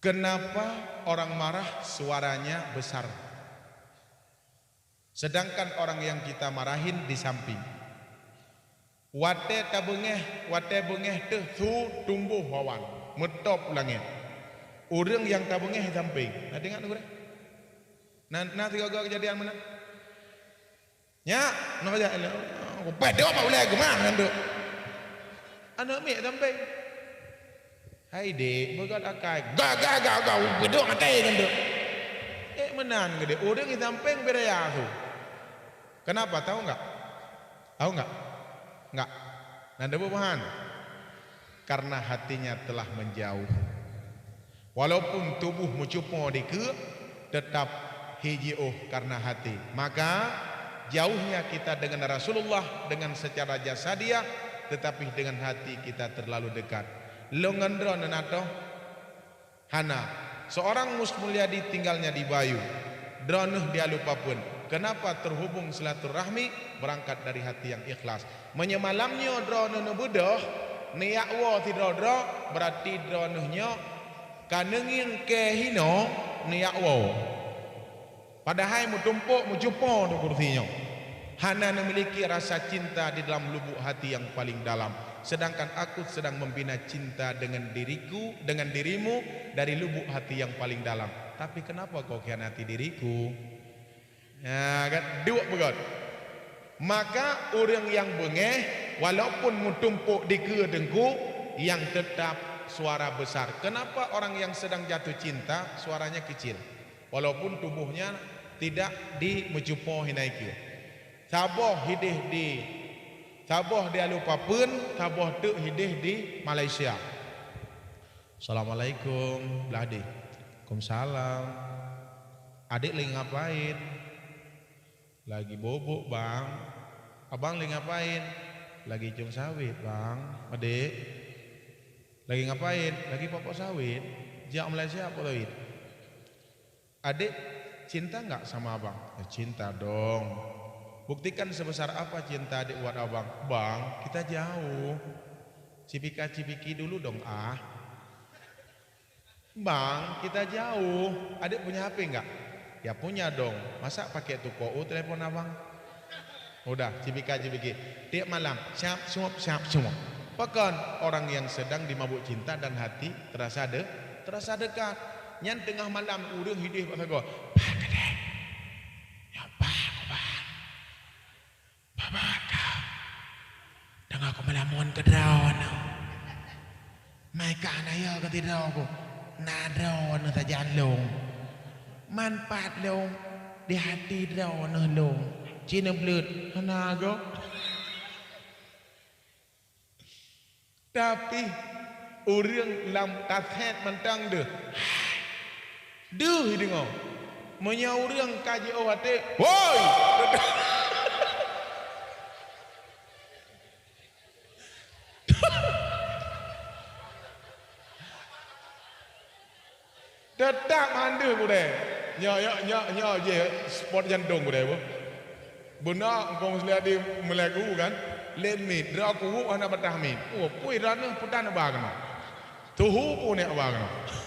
Kenapa orang marah suaranya besar? Sedangkan orang yang kita marahin di samping. Watée tabeungéh, watée beungéh teuh su tumboh awan, meutôb u langét. Ureuëng nyang tabeungéh di samping. Na teuingat ureuëng? Na, na sigoe-goe keujadian meunan? Nyak, na keujadian. Beudôk bak ulèe geumah nyan tu. Aneuk miet sampéng. Hai dek, beugot akai. Ga, ga, ga, ga, beudôk até nyan tu. Eh, meunan geude. Ureueng di sampéng beda ya tu. Kenapa? Tahu enggak? Tahu enggak? Enggak. Nan debu bahan. Karena hatinya telah menjauh. Walaupun tubuh meucupo dikeue, tetap hi jiôh karena hati. Maka, jauhnya kita dengan Rasulullah dengan secara jasadiah, tetapi dengan hati kita terlalu dekat. Lôn ngon droeneuh na toh? Hana. Seorang Mus Mulyadi tinggalnya di Bayu. Droeneuh di Alupapeuen. Kenapa terhubung silaturahmi berangkat dari hati yang ikhlas? Meunyoe malam nyoe droeneuh neubeudôh, neujak woe sidroe-droe, berarti droeneuh nyoe ka neungieng keu hinoe neujak woe. Padahai meutumpôk meucupo di kursi nyoe. Hana neumiliki rasa cinta di dalam lubuk hati yang paling dalam. Sedangkan aku sedang membina cinta dengan diriku, dengan dirimu dari lubuk hati yang paling dalam. Tapi kenapa kau khianati diriku? Ya, kan? Duek beugöt. Maka ureuëng nyang beungéh, walaupun meutumpôk dikeue teungku, yang tetap suara besar. Kenapa orang yang sedang jatuh cinta, suaranya kecil? Walaupun tubuhnya tidak dimeucupo hinai keue. Saboh hideh di, saboh di Alupapeuen, saboh teuk hideh di Malaysia. Assalamualaikum, blah deh. Waalaikumsalam. Adik lagi ngapain? Lagi bobok, Bang. Abang lagi ngapain? Lagi cung sawit, Bang. Adik. Lagi ngapain? Lagi pokok sawit. Jak Malaysia pokok sawit. Adik cinta nggak sama abang? Ya, cinta dong. Buktikan sebesar apa cinta adik buat abang. Bang, kita jauh. Cipika-cipiki dulu dong, ah. Bang, kita jauh. Adik punya H P nggak? Ya punya dong. Masa pakai tuko u telepon abang? Udah, cipika-cipiki. Tiap malam, syap syup, syap syup. Pakon orang yang sedang dimabuk cinta dan hati terasa de-, terasa dekat. Nyan teungoh malam ureuëng hideh bak sagoe. Bah keudeh. Ya bah, bah. Bah, bah, bah. Teungoh kumeulamon keudroe nyoe. Mai ka na yo keu sidroe ku, na droeneuh sajan lôn. Manfaat lôn di hati droeneuh lôn. Ci neubleuet hana goe. Tapi ureuëng lam tasét mantong deuh. Deuh deungoe. Meunyoe ureuëng ka jiôh até, woi! Teutap mandum udée. Nyoe, nyoe, nyoe, nyoe jih spot jantong udée boh. Beuna Engkong Musliadi meulagu kan, lé miet, droe kuwuek hana bataih miet. Oh, pui droeneuh peutan ba keunoe. Tuhu pun nek ba keunoe.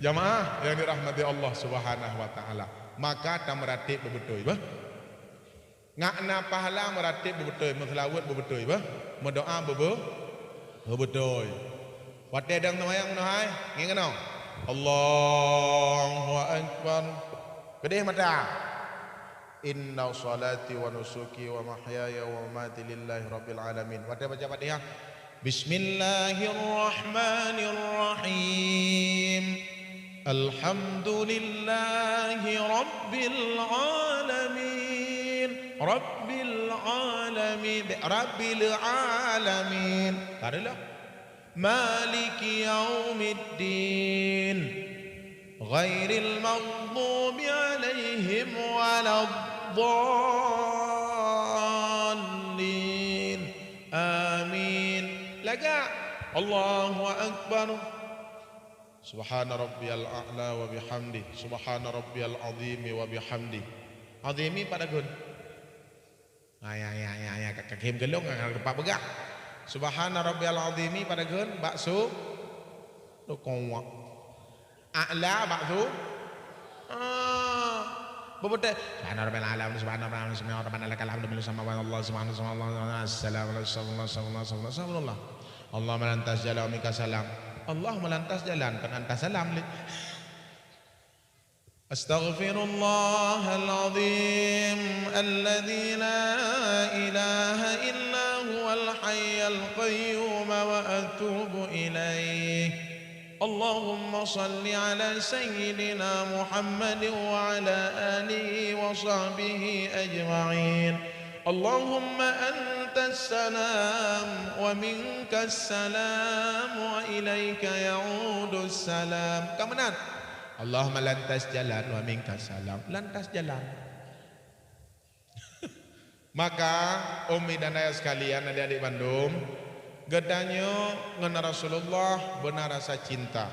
Jamaah yang dirahmati Allah Subhanahu wa taala, maka tameuratéb beubeutôi bah. Ngak na pahala meuratéb beubeutôi, meuseulaweuet beubeutôi bah, meudoá beube-, beubeutôi. Watée dang seumayang meunoe hai, ngieng keunoe, Allahu Akbar. Keudeh mata. Inna salati wa nusuki wa mahyaya wa mamati lillahi rabbil alamin. Watée baca Fatihah, Bismillahirrahmanirrahim. Alhamdulillahi rabbil alamin. Rabbil alamin. Be-, rabbil alamin. Taruhlah. Maliki yaumiddin. Ghairil maghdubi alaihim waladdallin. Amin. Lagak. Allahu Akbar. Subhana rabbiyal a'la wa bihamdi. Subhana rabbiyal azimi wa bihamdi. Azimi pada gun. Aya, aya, aya, aya, ka, ka khem geulong, ka, ka, ka peugah. Subhana rabbiyal azimi pada gun, bakso. Rukun wa. A'la bakso. Ah. Bebeutôi. Subhana rabbiyal a'la, subhana rabbiyal a'la, subhana rabbana lakal hamdu, mil'us samawati wal ardi, subhana, subhanallah, assalamu alaikum, astagfirullah, astagfirullah, astagfirullah. Allahumma la antas jalan, minka salam. Allahumma la antas jalan, kan antas salam, li. أستغفر الله العظيم الذي لا إله إلا هو الحي القيوم وأتوب إليه. اللهم صل على سيدنا محمد وعلى آله وصحبه أجمعين. اللهم أنت السلام ومنك السلام وإليك يعود السلام. Ka meunan. Allahumma lantas jalan wa minkas salam. Lantas jalan. Maka, umi dan ayah sekalian, adik-adik bandum, geutanyoe ngon Rasulullah beuna rasa cinta.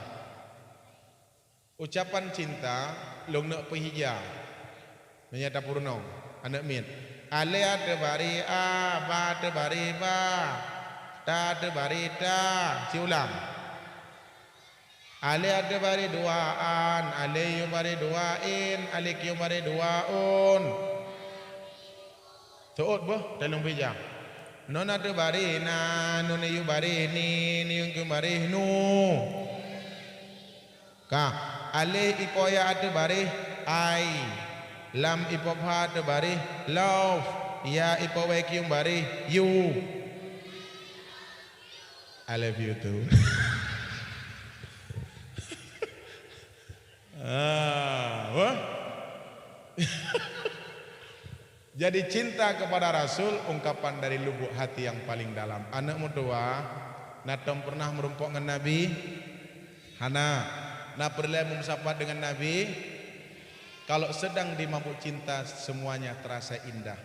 Ucapan cinta, lôn neuk peuhija. Meunyoe tapeurunoe, aneuk miet. Alé ateueh bari a, ba ateueh bari ba, ta ateueh bari ta. Siulang. Alé ateueh bari dua an, alé yue bari dua in, alé kiyue bari dua un. Teuôt beuh, taleueng peuhija. Nun ateueh bari na, nun yue bari ni, nun kiyue bari nu. Ka, alé ipo ya ateueh bari ai. Lam ipo pha ateueh bari love. Ya ipo wai kiyue bari you. I love you too. Ah, wah. Jadi, cinta kepada Rasul ungkapan dari lubuk hati yang paling dalam. Aneuk meutuwah, na tom pernah meurumpok ngon Nabi? Hana. Na peureulée meumeusapat deungon Nabi? Kalau sedang dimabuk cinta, semuanya terasa indah.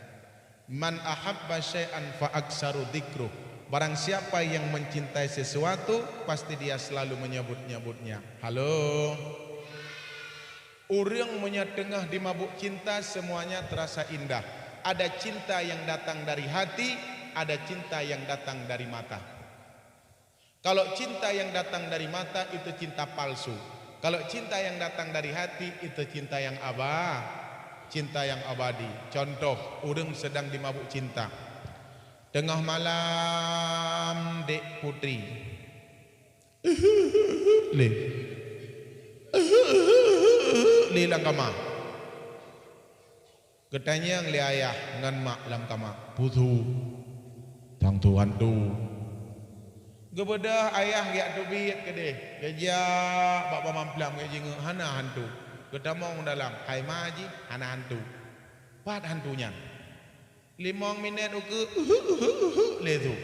"Man ahabba syai'an fa aktsaru dzikruh." Barang siapa yang mencintai sesuatu, pasti dia selalu menyebut-nyebutnya. Halo? Ureuëng meunyoe teungoh dimabuk cinta, semuanya terasa indah. Ada cinta yang datang dari hati, ada cinta yang datang dari mata. Kalau cinta yang datang dari mata, itu cinta palsu. Kalau cinta yang datang dari hati, itu cinta yang aba-, cinta yang abadi. Contoh, ureuëng sedang dimabuk cinta. Teungoh malam, dek putri. Lé. Lé lam kama. Geutanyong lé ayah ngon mak lam kama, "Peue su?" "Tang su hantu." Geubeudôh ayah geujak teubiet keudeh, geujak bak pamamplam, geujingeuk hana hantu. Geutamong dalam, hai ma jih hana hantu. Pat hantu nyan? Limong minét ukeue, uhuk, uhuk, uhuk, lé su.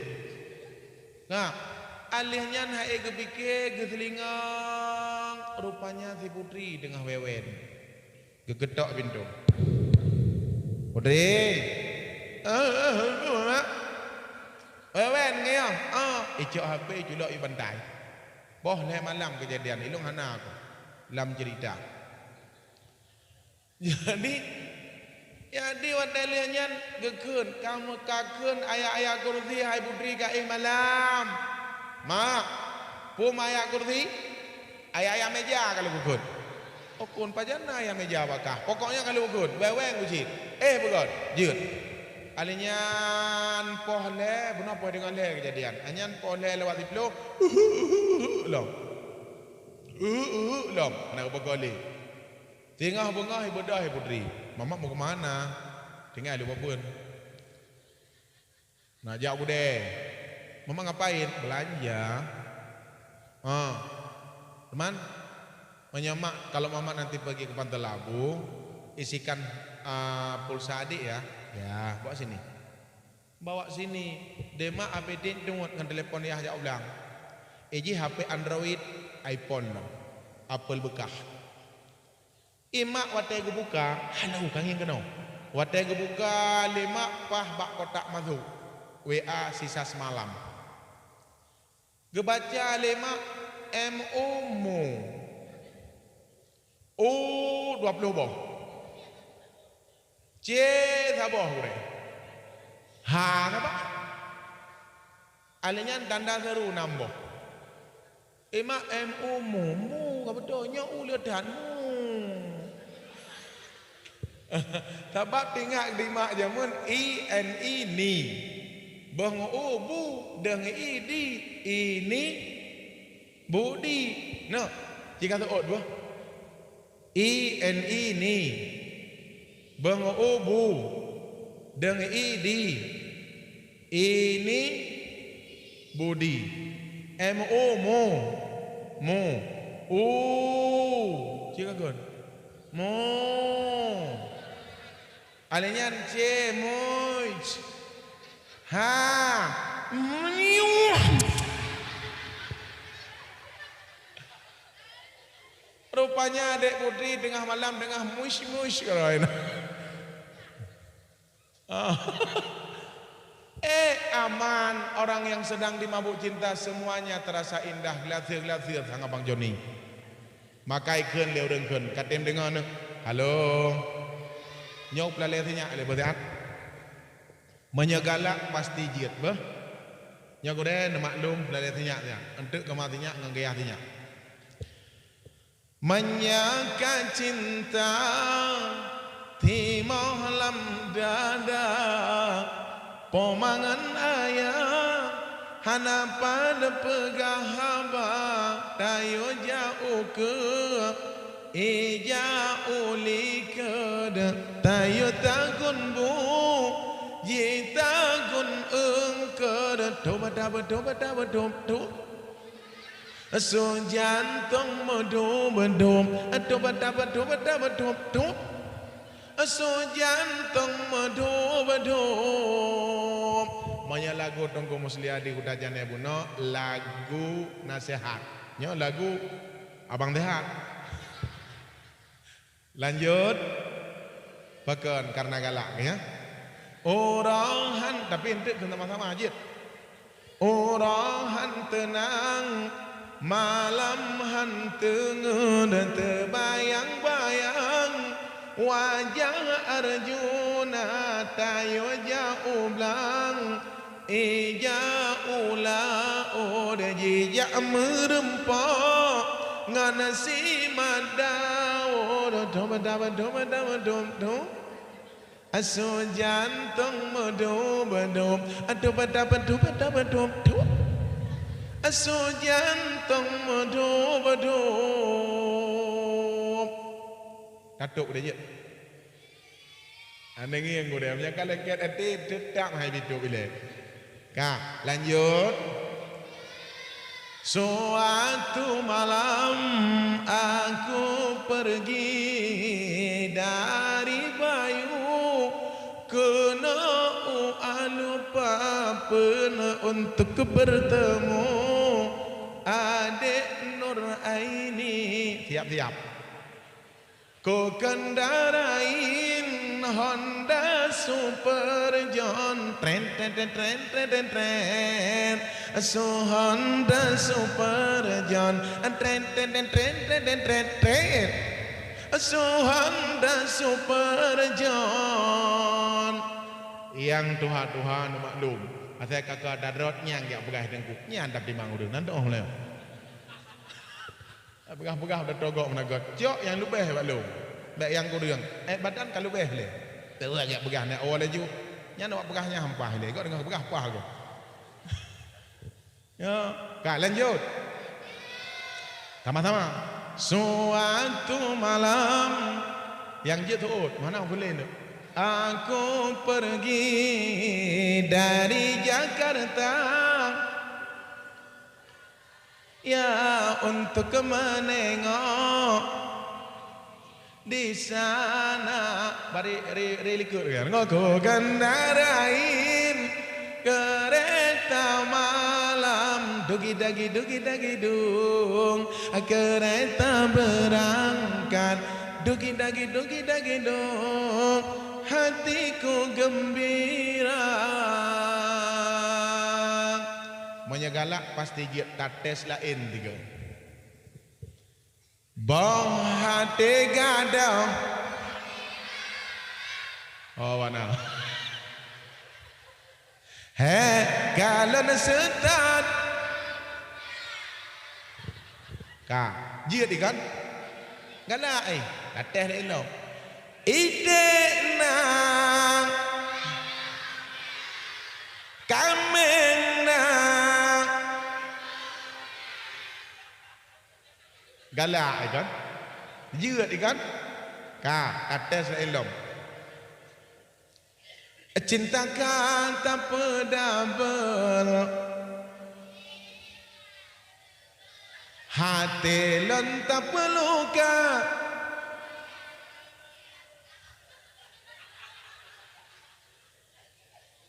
Nah, aléh nyan hai geupike, geuseulingong, rupanya si putri teungoh wewen. Geuketok pintoe. "Putri!" "Eh, eh, eh, eh, Mak." "Wewen ngieng." "Ah, icok H P, culok i bantai." Poh lhée malam keujadian, ilong hana aku lam cerita. Jadi, jadi watée lheueh nyan geukheun, "Kamoe ka kheun ayat-ayat kursi hai putri keu malam." "Mak, peue ayat kursi?" "Ayat-ayat meja ka lôn kheun." "Oh, kon pajan na ayat meja bak kah? Pokoknya ka lôn kheun, wewen ku cit." "Eh, beugöt, jeuet." Aléh nyan poh lhée, bunoe poh deungon lhée keujadian. Aléh nyan poh lhée lewat siploh, lom. Lom, hana geupeugah lé. Teungoh beungoh ibeudôh hai putri, "Mamak mau ke mana?" "Tinggai lôn bak beuen." "Nak jak u keudè." "Mamak ngapain?" "Belanja." "Ah, teman, meunyoe mak, kalau mamak nanti pergi ke Pantai Labu, isikan, ah, pulsa adik ya." "Ya, bawa sini." Bawa sini, deh mak, ape dek tuet ngon telepon yah jak u blang. Iji H P Android, iPhone, Apple beukah. I mak watée geubuka, hana u kangin keunoe. Watée geubuka lé mak, paih bak kotak masuk, W A sisa semalam. Geubaca lé mak, M U mu. U dua ploh boh. C saboh gurée. H saboh. Aléh nyan tanda seru nam boh. I mak, M U mu, mu ka beutôi, nyoe u le that mu. Sabab teuingat di mak jameun I N I ni. Boh ngon u bu, deuh ngon i di, ini, budi. Noh, ci ka seuôt boh. I, N, I, ni. Beung, U, bu. Deung, I, di. Ini budi. M, U, mu. Mu. U. Cik Agun. Mu. Alèh nyan, C, muj. Ha. Mnyuh. Rupanya Dek Putri tengah malam tengah muis-muis keudroe. Eh, aman, orang yang sedang dimabuk cinta, semuanya terasa indah, glasir-glasir sang Abang Joni. Maka ikheun lé ureueng kheun, ka tem deungoe neuh. Halo. Nyoe peulalé sinyak lé beusiat. Meunyoe galak pasti jeuet beuh. Nyoe gurée neumaklum peulalé sinyak nyan. Enteuk keuma sinyak ngon gaya sinyak. Meunyoe ka cinta timoh lam dada, po mangan ayah hana pada peugah haba, tayue jak ukeue, ija u likot, tayue tagun bu, jitagun eungkot, toba tabe, toba tabe, tob, tob. Su jantong meudub-dub, tup, tup, tup, tup, tup, tup. Su jantong meudub-dub. Meunyoe lagu Teungku Musliadi Kuta Jane bunoe, lagu naseuhat. Nyoe lagu Abang Sehat. Lanjut. Pakon, karena galak, ya. Uroe han, tapi enteuk keu sama-sama jeuet. Uroe han teunang, malam han teungeut, teubayang-bayang wajah Arjuna, tayue jak u blang. Ija u laôt jijak meureumpok ngon si Mat Daud. Dum, dum, dum, dum, dum, dum. Su jantong meudub-dub. Dum, dum, dum, dum, dum. Su jantong meudub-dub. Tatôb deh jeuet. Aneuk ngieng gurée, meunyoe ka leuket até, teutap hai bitôb ilée. Ka, lanjut. Suatu malam aku pergi dari Bayu, keunoe u Alupa peunoh untuk bertemu adek Nur Aini. Siap-siap. Kukendarain Honda Super John, tren, tren, tren. Su Honda Super John, tren, tren, tren. Su Honda Super John. Nyang tuha-tuha neumaklum, asai ka ka darot nyang jak peugah teungku, nyan tapi mang ureueng nan doh lé. Peugah-peugah udah togok meunagot. Cok nyang leubeh bak lôn. Bèk nyang kureueng. Eh, badan ka leubeh lé. Teuwak jak peugah nyan awai laju. Nyan awak peugah nyan hampah lé. Gok deungoe peugah pah gok. Ya, ka lanjut. Sama-sama. Suatu malam nyang jeuet tuut. Mana aku lé tu? Aku pergi dari Jakarta. Ya, untuk menengok di sana. Bari ri, ri likot kan. Ngoku kendarain kereta malam. Dugi dagi, dugi dagi dung. Kereta berangkat. Dugi dagi, dugi dagi dung. Hatiku gembira. Meunyoe galak pasti jeuet tates laén tiga. Boh até gadoh. Oh, wana. He, kalon seutôt. Ka, jeuet ikan. Galak, eh, tates laén lom. Iték na, kaméng na. Galak, eh, kan? Jeuet ikan? Ka, ka tes laén lom. Cinta ka tapeudabel, até lôn tapeuloka.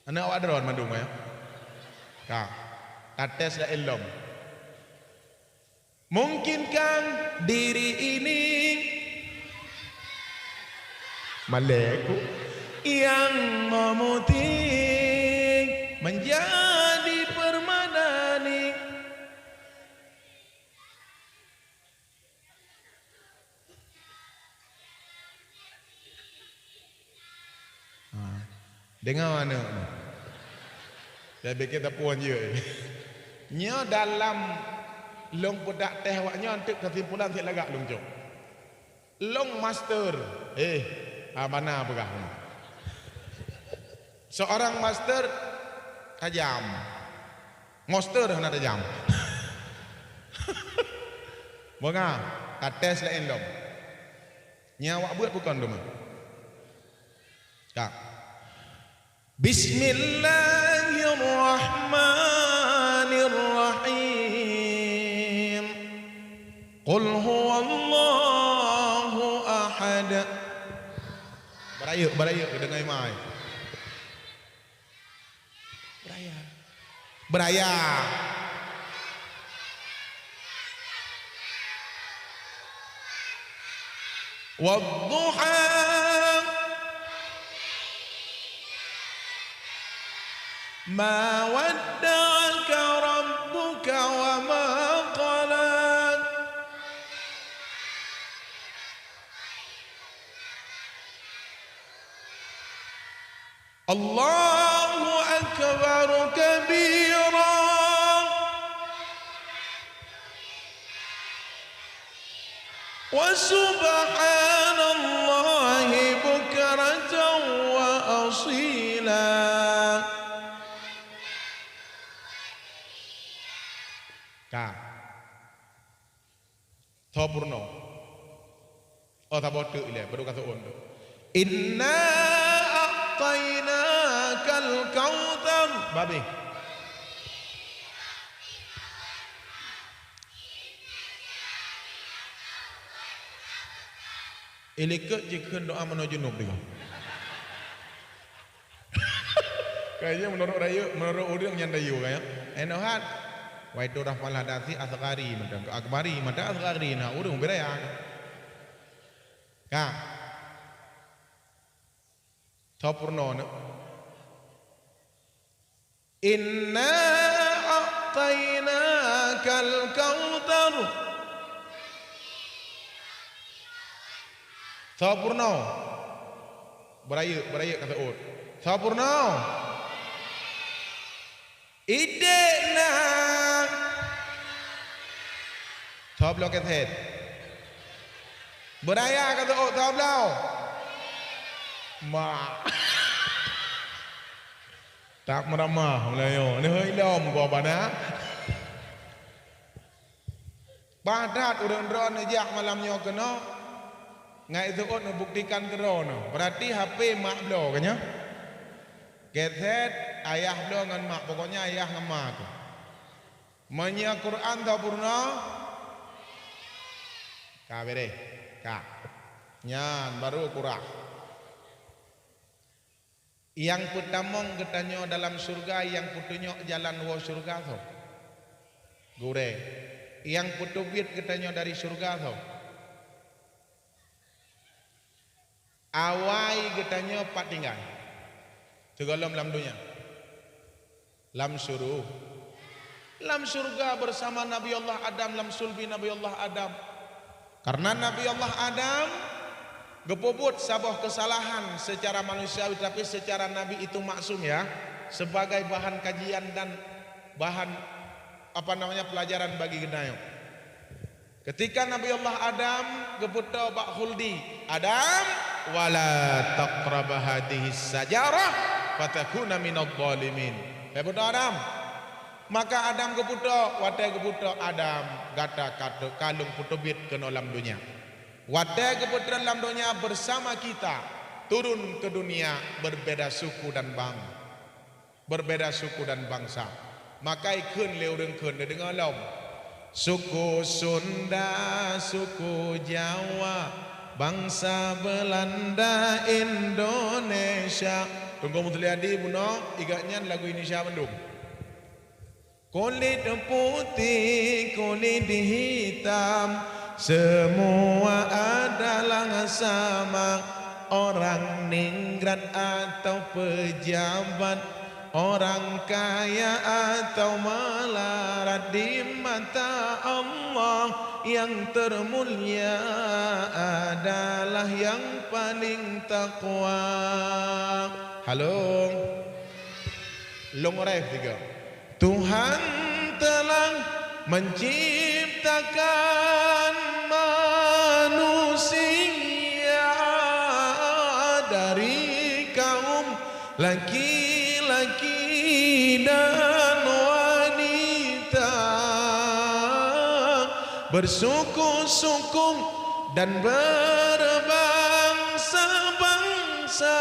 Aneuk awak droe mandum, ya? Ka. Ka tes laén lom. Mungkinkah diri ini, malaiku, yang memutih menjadi permadani? Ha. Deungoe aneuk nyoe. Tabikir tapuan jeuet. Nyoe dalam lôn peudak teh awak nyoe, teuk keusimpulan sit lagak lôn cok. Lôn master. Eh, ha, bana peugah nyoe. Seorang master tajam. Master hana tajam. Beungoh, ka tes laén lom. Nyan awak beuet bukon teuma. Ka. Bismillahirrahmanirrahim. Qul huwallahu ahad. Beurayeuk, beurayeuk, deungon imai. Beuraya. Beuraya. Wadduha. Ma wadda'aka rabbuka wa ma qala. Allahu akbar kabira. Wa subhanallahi bukratan wa asila. Ka. Tho peurunoe. Oh, saboh teuk ilée, baru ka seuôn teuk. Inna a'tainakal kautsar. Babeh. Ilikot jikheun doa meunoe junub deungoe. Kayaknya menurut rayeuk, menurut ureueng nyan dayuh kayaknya. Enoh hat. Waitu rahmalah dasi asgari mantong. Akbari mantong asgari na ureueng beuraya. Ka. Tho peurunoe na. Inna a'tainakal kautsar. Tho peurunoe. Beurayeuk, beurayeuk ka seuôt. Tho peurunoe. Idek na. Tho bloe keset. Beuraya ka seuôt, tho bloe. Ma. Tak meuramah meulayeue. Neuhôi lom gua bana. Bah that ureueng droe neujak malam nyoe keunoe, ngai seuôt neubuktikan keudroe nyoe. Beurati H P mak bloe ka nyoe. Keset ayah bloe ngon mak, pokoknya ayah ngon ma keuh. Meunyoe Quran tho peurunoe, ka bereh. Ka. Nyan baru kurah. Nyang peutamong geutanyoe dalam syeuruga, nyang peutunyok jalan woe syeuruga soe? Gurée. Nyang peuteubiet geutanyoe dari syeuruga soe? Awai geutanyoe pat tinggai? Sigohlom lam donya. Lam syuru-, lam syeuruga bersama Nabi Allah Adam, lam sulbi Nabi Allah Adam. Karena Nabi Allah Adam geupeubuet saboh keusalahan secara manusiawi, tapi secara nabi itu maksum, ya, sebagai bahan kajian dan bahan, apa namanya, pelajaran bagi geutanyoe. Ketika Nabi Allah Adam geupeutoe bak khuldi, "Adam, wala taqraba hadhihi syajarah, fatakuna minadh dhalimin." Hai peutoe Adam. Maka Adam geupeutoe, watée geupeutoe Adam, gata ka teu-, ka lôn peuteubiet keunoe lam donya. Watée geupeutreun lam donya bersama kita, turun ke dunia berbeda suku dan bang, berbeda suku dan bangsa. Maka ikheun lé ureuëng kheun, neudeungoe lom. Suku Sunda, suku Jawa, bangsa Belanda, Indonesia. Teungku Muhliadi bunoe, igak nyan lagu Indonesia mandum. Kulit putih, kulit hitam, semua adalah sama. Orang ningrat atau pejabat, orang kaya atau melarat, di mata Allah yang termulia adalah yang paling takwa. Halo. Long ref tiga. Tuhan telah menciptakan manusia dari kaum laki-laki dan wanita, bersuku-suku dan berbangsa-bangsa,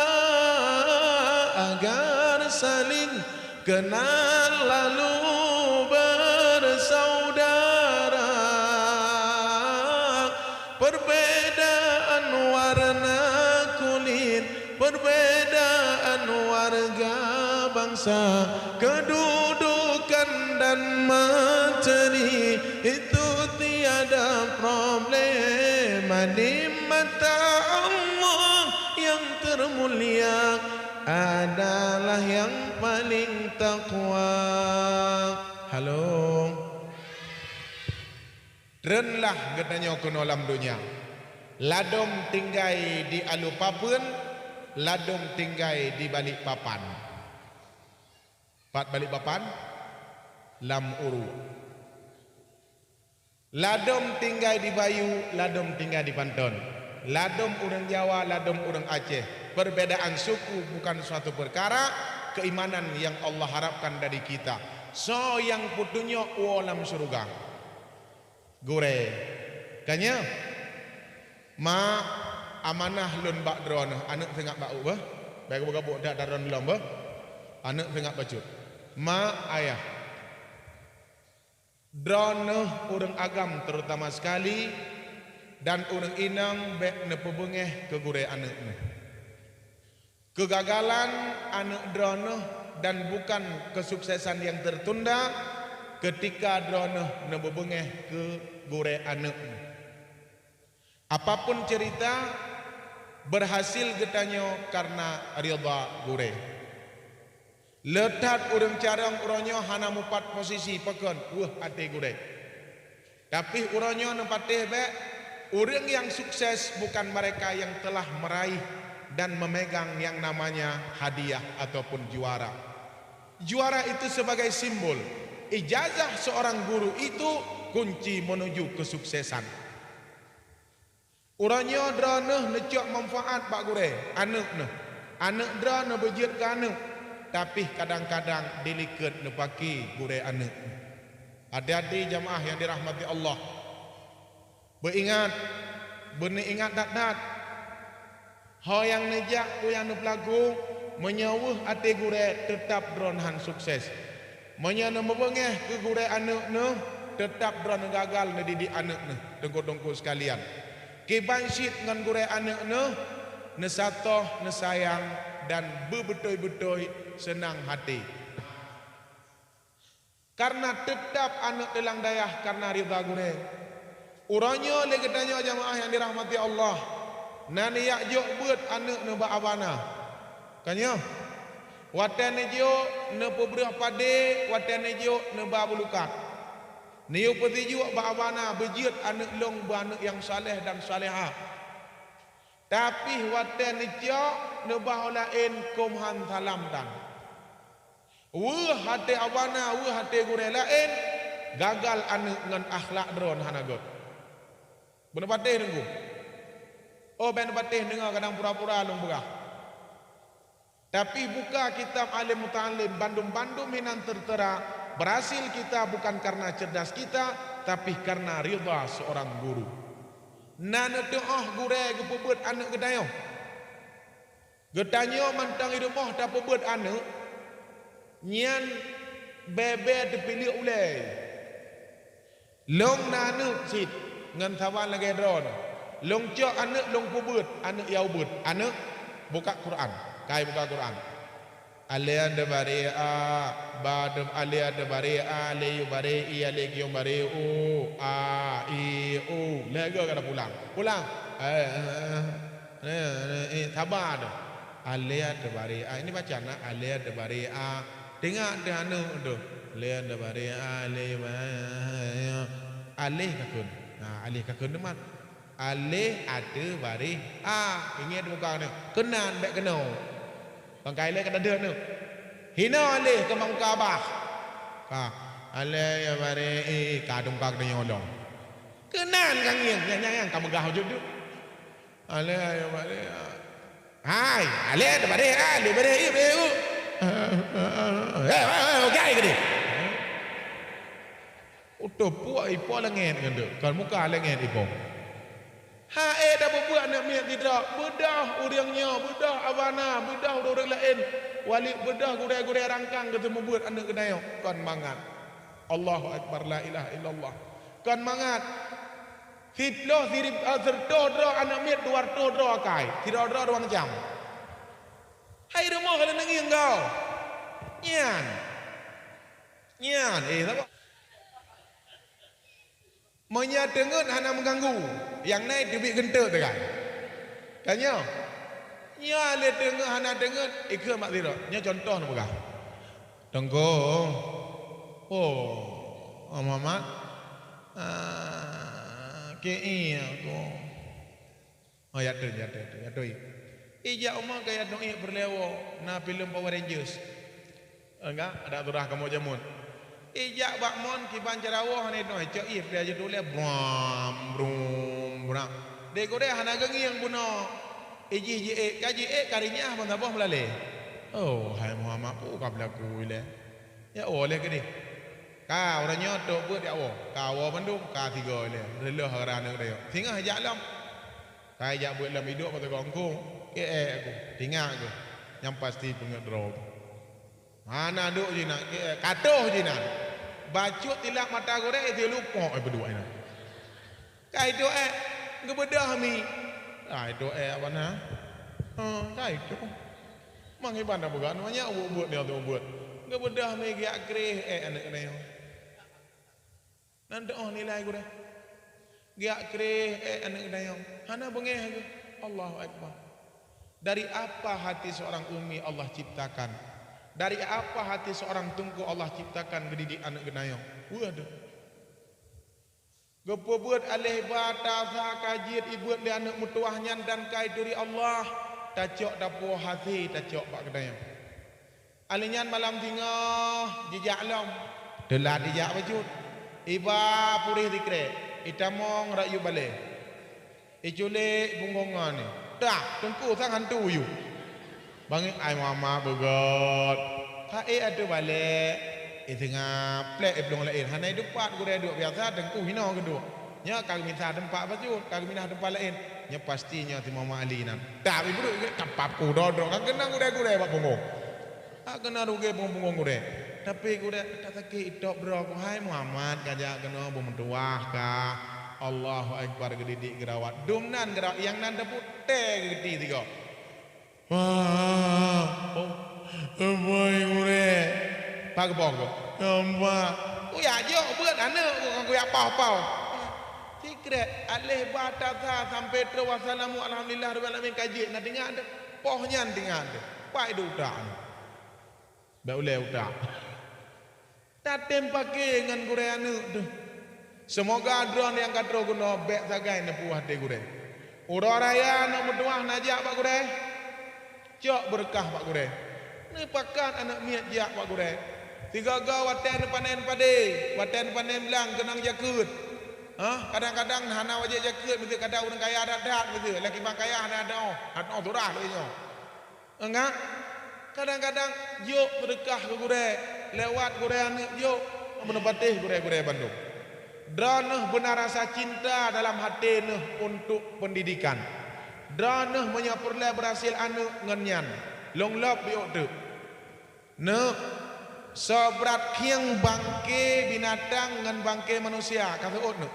agar saling kenal lalu bersaudara. Perbedaan warna kulit, perbedaan warga bangsa, kedudukan dan materi, itu tiada problema di mata Allah yang termulia adalah yang paling takwa. Halo. Treunlah geutanyoe keunoe lam donya. Ladom tinggai di Alu Papeuen, ladom tinggai di Balikpapan. Pat Balikpapan? Lam Uruek. Ladom tinggai di Bayu, ladom tinggai di Panton. Ladom ureuëng Jawa, ladom ureuëng Aceh. Perbedaan suku bukan suatu perkara, keimanan yang Allah harapkan dari kita. Soe nyang peutunyok woe lam syeuruga? Gurée. Ka nyoe, ma, amanah lôn bak droeneuh, aneuëk singoh bak ueh beuh. Bék gabuk-gabuk that droeneuh lom beuh. Aneuëk singoh bacut. Ma, ayah. Droeneuh ureuëng agam terutama sekali dan ureuëng inong bék neupeubeungéh keu gurée aneuëk neuh. Kegagalan aneuëk droeneuh dan bukan kesuksesan yang tertunda ketika droeneuh neupeubeungéh keu gurée aneuëk neuh. Apapun cerita, berhasil geutanyoe karena ridha gurée. Le that ureuëng carông uroe nyoe hana mupat posisi pakon weueh até gurée. Tapi uroe nyoe neupatéh bék, ureuëng yang sukses bukan mereka yang telah meraih dan memegang yang namanya hadiah ataupun juara. Juara itu sebagai simbol, ijazah seorang guru itu kunci menuju kesuksesan. Uroe nyoe droeneuh neucok manfaat bak gurée aneuëk neuh. Aneuëk droeneuh beujeuet keu aneuëk, tapi kadang-kadang dilikot neupaki gurée aneuëk neuh. Hati-hati jamaah yang dirahmati Allah. Beuingat, beuneuingat that-that. Ho nyang neujak peue nyang neupeulaku, meunyoe weueh até gurée teutab droeneuh han sukses. Meunyoe neumeubeungéh keu gurée aneuëk neuh, teutab droeneuh gagal neudidik aneuëk neuh, teungku-teungku sekalian. Kiban cit ngon gurée aneuëk neuh, neusato, neusayang, dan beubeutôi-beutôi seunang até. Karena teutab aneuëk teulang dayah karena ridha gurée. Uroe nyoe lé geutanyoe jamaah nyang dirahmati Allah, na neujak jok beuet aneuëk neuh bak abana. Ka nyoe, watée neujok neupeubreueh padé, watée neujok neuba bulukat. Neuyue peusijuek bak abana beujeuet aneuëk lôn beu aneuëk nyang saleh dan salehah. Tapi watée neucok neuba laén kôm han salam tan. Weueh até abana, weueh até gurée laén, gagal aneuëk ngon akhlak droeneuh hana göt. Beuneupatéh deungoe. Oh, bék neupatéh deungoe kadang pura-pura lôn peugah. Tapi buka kitab Alim Muta'alim, bandum-bandum hinan tertera, berhasil kita bukan karena cerdas kita, tapi karena ridha seorang guru. Na neuteuôh gurée geupeubeuet aneuëk geutanyoe. Geutanyoe mantong i rumoh tapeubeuet aneuëk, nyan bèe-bèe teupilék ulée. Lôn na aneuëk cit ngon saban lagée droeneuh. Lôn cok aneuëk lôn peubeuet, aneuëk ya ubeuet. Aneuëk, buka Quran. Kai buka Quran. Alé ande baré a, ba de alé ande baré a, alé yue baré i, alé kiyong baré u, a, i, u. Lhée goe ka tapulang. Pulang. Eh, eh, eh, eh, eh, saba deh. Alé ande baré a. Ini baca na alé ande baré a. Teuingat deh aneuëk deh. Alé ande baré a, alé yue baré a. Alé ka kheun. Nah, alé ka kheun teuma. Alé ateueh baréh a. Ingat muka keunan. Keunan bék keunoe. Bangkai lé ka deuh nyoe. Hinoe alé keu muka abah. Ka. Alé ya baréh i ka tungka keunoe lom. Keunan ka ngieng. Nyang, nyang, nyang ka meugah jeuet tu. Alé ya baréh a. Hai, alé baréh a, alé baréh i, baréh u. Eh, eh, eh, oke, ai keudeh. Utoh puak ipo langét ngon deuek, kon muka langét ipo. Ha ék tapeubeuet aneuëk miet sidroe, beudôh ureuëng nyoe, beudôh abana, beudôh ureuëng laén. Wali beudôh gurée-gurée rangkang geuteumeubeuet aneuëk geutanyoe, kon mangat. Allahu Akbar, la ilaha illallah. Kon mangat. Siploh sirib, eh, siratoh droe aneuëk miet, dua ratoh droe akai. Sidroe-droe dua macam. Hai rumoh ka leuneungieng kau. Nyan. Nyan, eh, sapa? Meunyoe teungeut hana meuganggu, nyang na teubiet geunteuk teuka. Ka nyoe? Nyoe lé teungeut hana teungeut, ikheun bak sidroe. Nyoe cuntoh neupeugah. Teungku, oh, Muhammad, ah, keu ie aku. Oh, ya tu, ya tu, ya tu. Ijak uma ke ya tu, peureulée woe na filem Power Rangers. Enggak, ada turah kamoe jameun. Ijak bak mon kiban cara woe hana inoe, cok ih peureulée jeuet ulée, bram, brum, bram. Dek gurée hana geungieng bunoe. Ijih jiék, ka jiék ka rinyah ban saboh meulalée. Oh, hai Muhammad, peue ka beulaku ilée? Ya woe lé keudeh. Ka uroe nyoe trok beuet ya woe. Ka woe bandum, ka tiga ilée. Reuloh gara aneuëk dayok. Singoh ijak lom. Ka ijak beuet lom iduek mata gongkong, keu ék aku, tingak geuh, nyang pasti peungeut droe. Hana duek jinak, keu ék, katoh jinak. Bacut tilak mata gurée, isi lupok, eh, beuduek inan. Ka itoe ék, geubeudôh mi. Ka itoe ék, apa na? Ha, ka itoe. Mang iban dah peugah, nyoe nyak buet-buet nyoe tu buet. Geubeudôh mi, geujak kreh ék aneuëk nyoe. Nan teuôh nilai gurée. Geujak kreh ék aneuëk geutanyoe. Hana beungéh geuh. Allahu Akbar. Dari apa hati seorang umi Allah ciptakan? Dari apa hati seorang teungku Allah ciptakan geudidik aneuëk geutanyoe? Weueh deuh. Geupeubuet aléh ba tasa ka jeuet ibeuet lé aneuëk meutuwah nyan dan ka ituri Allah, tacok tapuwoe hasé tacok bak geutanyoe. Aléh nyan malam singoh jijak lom, teulat ijak bacut. Iba puréh sikrek, itamong rot yub balée. Iculék punggong ngon, dah, teungku sang hantu yub. Bangai ai mama beugét. Ka ék ateueh balée, iseungab plek iplueng laén. Hana ideupat gurée duek biasa, teungku hinoe geuduek. Nyoe ka geumita teumpat bacut, ka geuminah teumpat laén. Nyoe pasti nyoe si Muhammad Ali nan. Dah, ibruk kapap ku dodok, ka keunong gurée-gurée bak punggong. Ka keunong rugée punggong-punggong gurée. Tapi gurée, tak sakét itop droe ku, hai Muhammad, ka jak keunoe beumeutuwah ka. Allahu Akbar, geudidik geurawat. Dum nan geurawat, nyang nan teuputéh geuti sigoe. Wah, oh, boy gurée. Pak geuboh geuh. Nampak. Kuyak jok beuet aneuëk ku, kuyak paoh-paoh. Sikrek, aléh ba tasa sampai trok wassalamu alhamdulillah rabbil alamin ka jeuet, na teuingat deh. Poh nyan teuingat deh. Pai deuh utak nyoe. Bék ulée utak. Tatem paké ngon gurée aneuëk deuh. Seumoga droeneuh nyang ka trok keunoe bék sagai neupeuwah até gurée. Uroe raya aneuëk meutuwah na jak bak gurée, cok beureukah bak gurée. Neupakat aneuëk miet jak bak gurée. Sigoe-goe watée neupanen padé, watée neupanen blang keunong jakeuet. Hah, kadang-kadang hana wajéb jakeuet, miseue kadang ureuëng kaya that-that, miseue laki bang kaya hana teuôh, hana teuôh surah lagée nyoe. Enggak. Kadang-kadang jok seudeukah keu gurée, lewat gurée aneuëk jok, meuneuk patéh gurée-gurée bandum. Droeneuh beuna rasa cinta dalam até neuh untuk pendidikan. Droeneuh meunyoe peureulée beurhasil aneuëk ngon nyan, lôn lôb biôk teuk. Neuk, soe brat khieng bangke binatang ngon bangke manusia, ka seuôt neuk.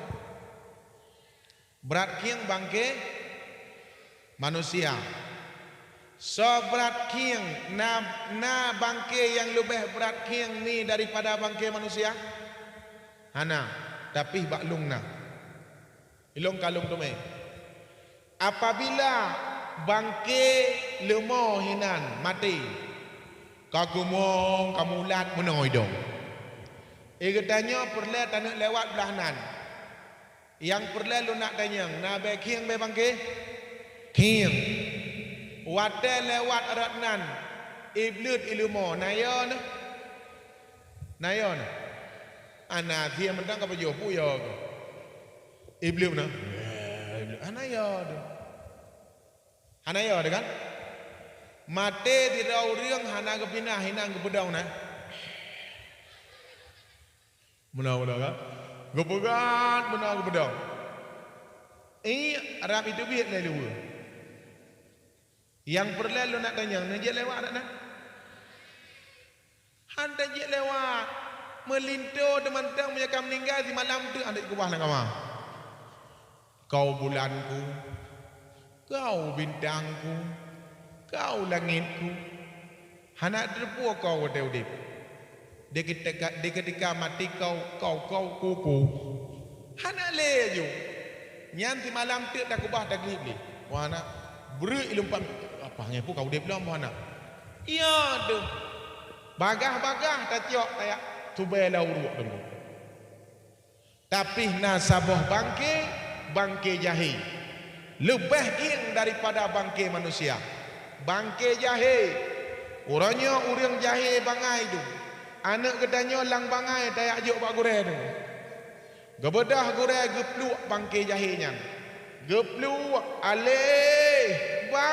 Brat khieng bangke manusia. Soe brat khieng, na, na bangke nyang leubeh brat khieng mi daripada bangke manusia? Hana, tapi bak lôn na. Ilôn ka lôn teumé. Apabila bangke leumo hinan maté, ka keumong, ka mulat meunoe idong. Eh, geutanyoe peureulée taneuk lewat blah nan. Nyang peureulée lôn nak tanyong, na bée khieng bée bangke? Khieng. Watée lewat rot nan, ibleuet ileumo, na yo neuh? Na yo neuh? Ana sie mantong ka pajoh, peue yo keuh? Ibleuet na. Ana yo deuh. Hana yo deuh kan? Maté sidroe ureuëng hana geupinah, hinan geupeudong na. Meunoe-meunoe kan? Geupeugah meunoe geupeudong. Ié, rab iteubiet lé luweue. Nyang peureulée lôn nak tanyong, neujeuet lewat dak na? Han tajeuet lewat. Meulinto teumantong meunyoe ka meuninggai simalam teuk han tajeuet keubah lam kama. Kau bulanku, kau bintangku, kau langitku. Hana teupeue kau watée udeb. Di ketika, di ketika maté kau, kau, kau kuku. Hana lé aju. Nyan simalam teuk takeubah tagrieb lé. Wah, hana. Breuek ilumpat, apa ngai pun kau udeb lom, wah, hana. Iya deuh. Bagah-bagah tacok tajak tubée lam uruek teungku. Tapi na saboh bangke, bangke jahé. Leubeh gieng daripada bangke manusia. Bangke jahé. Uroe nyoe ureuëng jahé bangai dum. Aneuëk geutanyoe lam bangai tajak jok bak gurée dum. Geubeudôh gurée geupluek bangke jahé nyan. Geupluek, aleh, ba.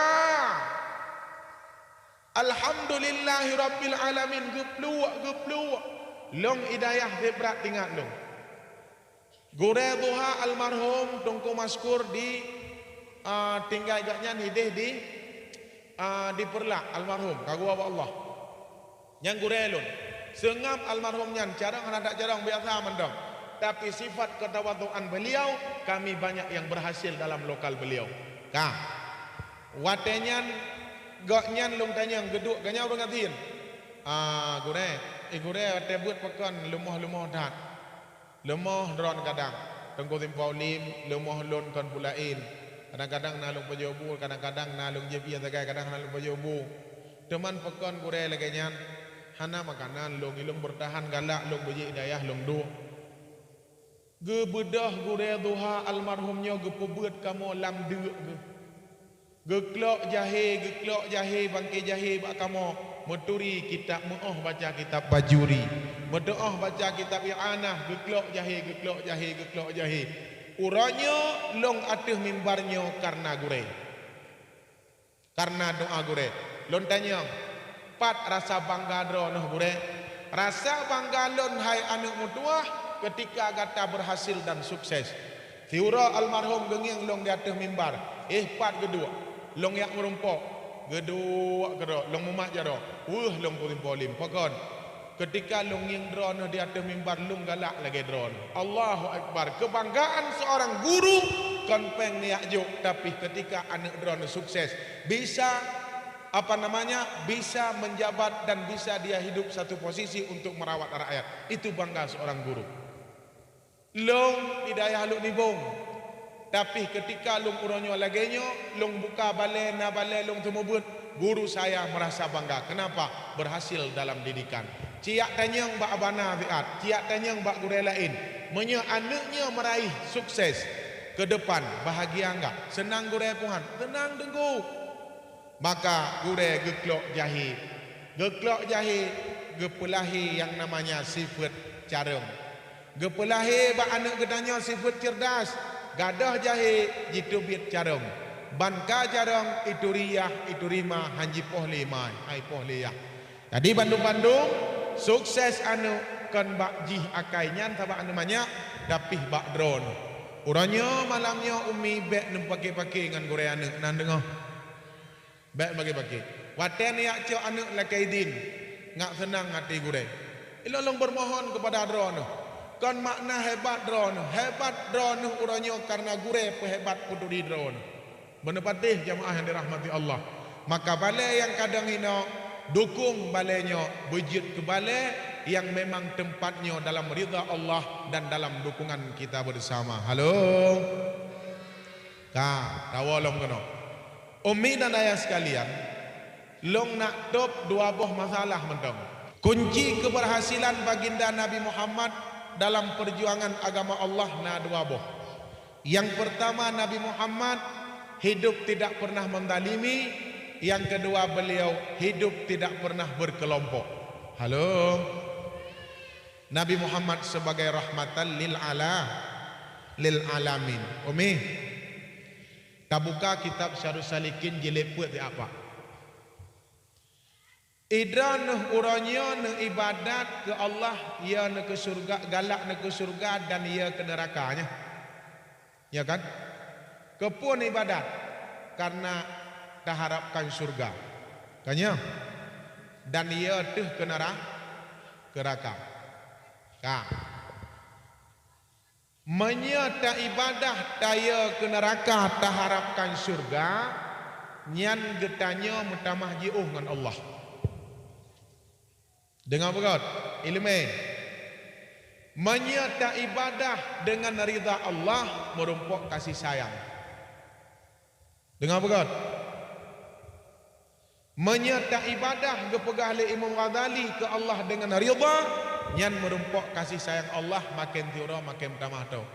Alhamdulillahirabbil alamin, geupluek, geupluek. Lôn idayah sibrat ingat lôn. Gurée Duha almarhum Teungku Maskur di, a, tinggai gobnyan hideh di, a, di Peureulak almarhum, ka geuwoe bak Allah. Nyang gurée lôn. Seungab almarhum nyan carông hana that carông biasa mantong. Tapi sifat ketawadhuan beliau, kami banyak yang berhasil dalam lokal beliau. Ka. Watée nyan, gobnyan lôn tanyong geuduek, gobnyan ureuëng gasien. Ah, gurée, eh, gurée watée beuet pakon leumoh-leumoh that. Leumoh droen kadang, Teungku Simpaulim, leumoh lôn kon peue laén. Kadang-kadang na lôn pajoh bu, kadang-kadang na lôn jieb ié sagai, kadang na lôn pajoh bu. Teuma pakon gurée lagée nyan, hana makanan lôn, ilôn beurtahan galak lôn beujeuet dayah lôn duek. Geubeudôh gurée Duha almarhum nyoe geupeubeuet kamoe lam deuk geuh. Geuklok jahé, geuklok jahé, bangke jahé bak kamoe, meuturi kitab, meuoh baca kitab Bajuri, meuteuoh baca kitab I'anah, geuklok jahé, geuklok jahé, geuklok jahé. Uroe nyoe lôn ateueh mimbar nyoe kareuna gurée. Kareuna doa gurée. Lôn tanyong, pat rasa bangga droeneuh gurée? Rasa bangga lôn hai aneuëk meutuwah keutika gata beurhasil dan sukses. Siuroe almarhum geungieng lôn di ateueh mimbar, éh pat geuduek. Lôn jak meurumpok, geuduek keudroe, lôn mumat jaroe, weueh lôn peurimpolim. Pakon? Keutika lôn ngieng droeneuh di ateueh mimbar, lôn galak lagée droeneuh. Allahu Akbar! Keubanggaan seurang guru kon péng neujak jok, tapi keutika aneuëk droeneuh sukses, bisa, apa namanya, bisa menjabat dan bisa dia hidup satu posisi untuk merawat rakyat. Itu bangga seorang guru. Lôn di dayah Lhokseumawe Nibong, tapi keutika lôn uroe nyoe lagée nyoe, lôn buka balée, na balée lôn seumeubeuet, guru saya merasa bangga. Kenapa? Berhasil dalam didikan. Ciyak tanyong bak abana siat, ciyak tanyong bak gurée laén. Meunyoe aneuëk nyoe meuraih sukses keu depan, bahagia enggak? Seunang gurée puhan? Seunang teungku. Maka gurée geuklok jahé. Geuklok jahé, geupeulahé nyang namanya sifeuet carông. Geupeulahé bak aneuëk geutanyoe sifeuet ceurdas, gadôh jahé jiteubiet carông. Ban ka carông ituri yah, ituri ma, han jipoh lé ma, han jipoh lé yah. Jadi bandum-bandum sukses aneuëk kon bak jih akai nyan sabab aneuëk manyak, Tapi bak droeneuh. Uroe nyoe malam nyoe Umi bék neupake-pake ngon gurée aneuëk, na deungoe. Bék pake-pake. Watée neujak cok aneuëk lakée idin, ngat seunang até gurée. Ilôn lôn beumohon keupada droeneuh. Kon makna hebat droeneuh. Hebat droeneuh uroe nyoe kareuna gurée peuhebat peuturi droeneuh. Beuneupatéh jamaah nyang dirahmati Allah. Maka balée nyang kadang inoe, dukong balée nyoe beujeuet keu balée nyang memang teumpat nyoe dalam ridha Allah dan dalam dukungan kita bersama. Halo? Ka, tawoe lom keunoe. Umi dan ayah sekalian, lôn nak tôb dua boh masalah mantong. Kunci keberhasilan baginda Nabi Muhammad dalam perjuangan agama Allah na dua boh. Yang pertama, Nabi Muhammad hidup tidak pernah mendalimi. Yang kedua, beliau hidup tidak pernah berkelompok. Halo? Nabi Muhammad sebagai rahmatan lil ala-, lil alamin. Umi, tabuka kitab Syarus Salikin jilid peuet di apa? Idroeneuh uroe nyoe neuibadat keu Allah, ya neukeu syeuruga, galak neukeu syeuruga dan ya keu neuraka nyoe. Ya kan? Keupeue neuibadat? Karena taharapkan syeuruga. Kan ya? Dan ya teuh keu neura-, keu neuraka. Ka. Meunyoe taibadah taya keu neuraka taharapkan syeuruga, nyan geutanyoe meutamah jiôh ngon Allah. Deungoe beugôt, ileumé. Meunyoe taibadah deungon ridha Allah, meurumpok kasih sayang. Deungoe beugôt. Meunyoe taibadah geupeugah lé Imam Ghazali keu Allah deungon ridha, nyan meurumpok kasih sayang Allah maken tiuroe maken meutamah tô.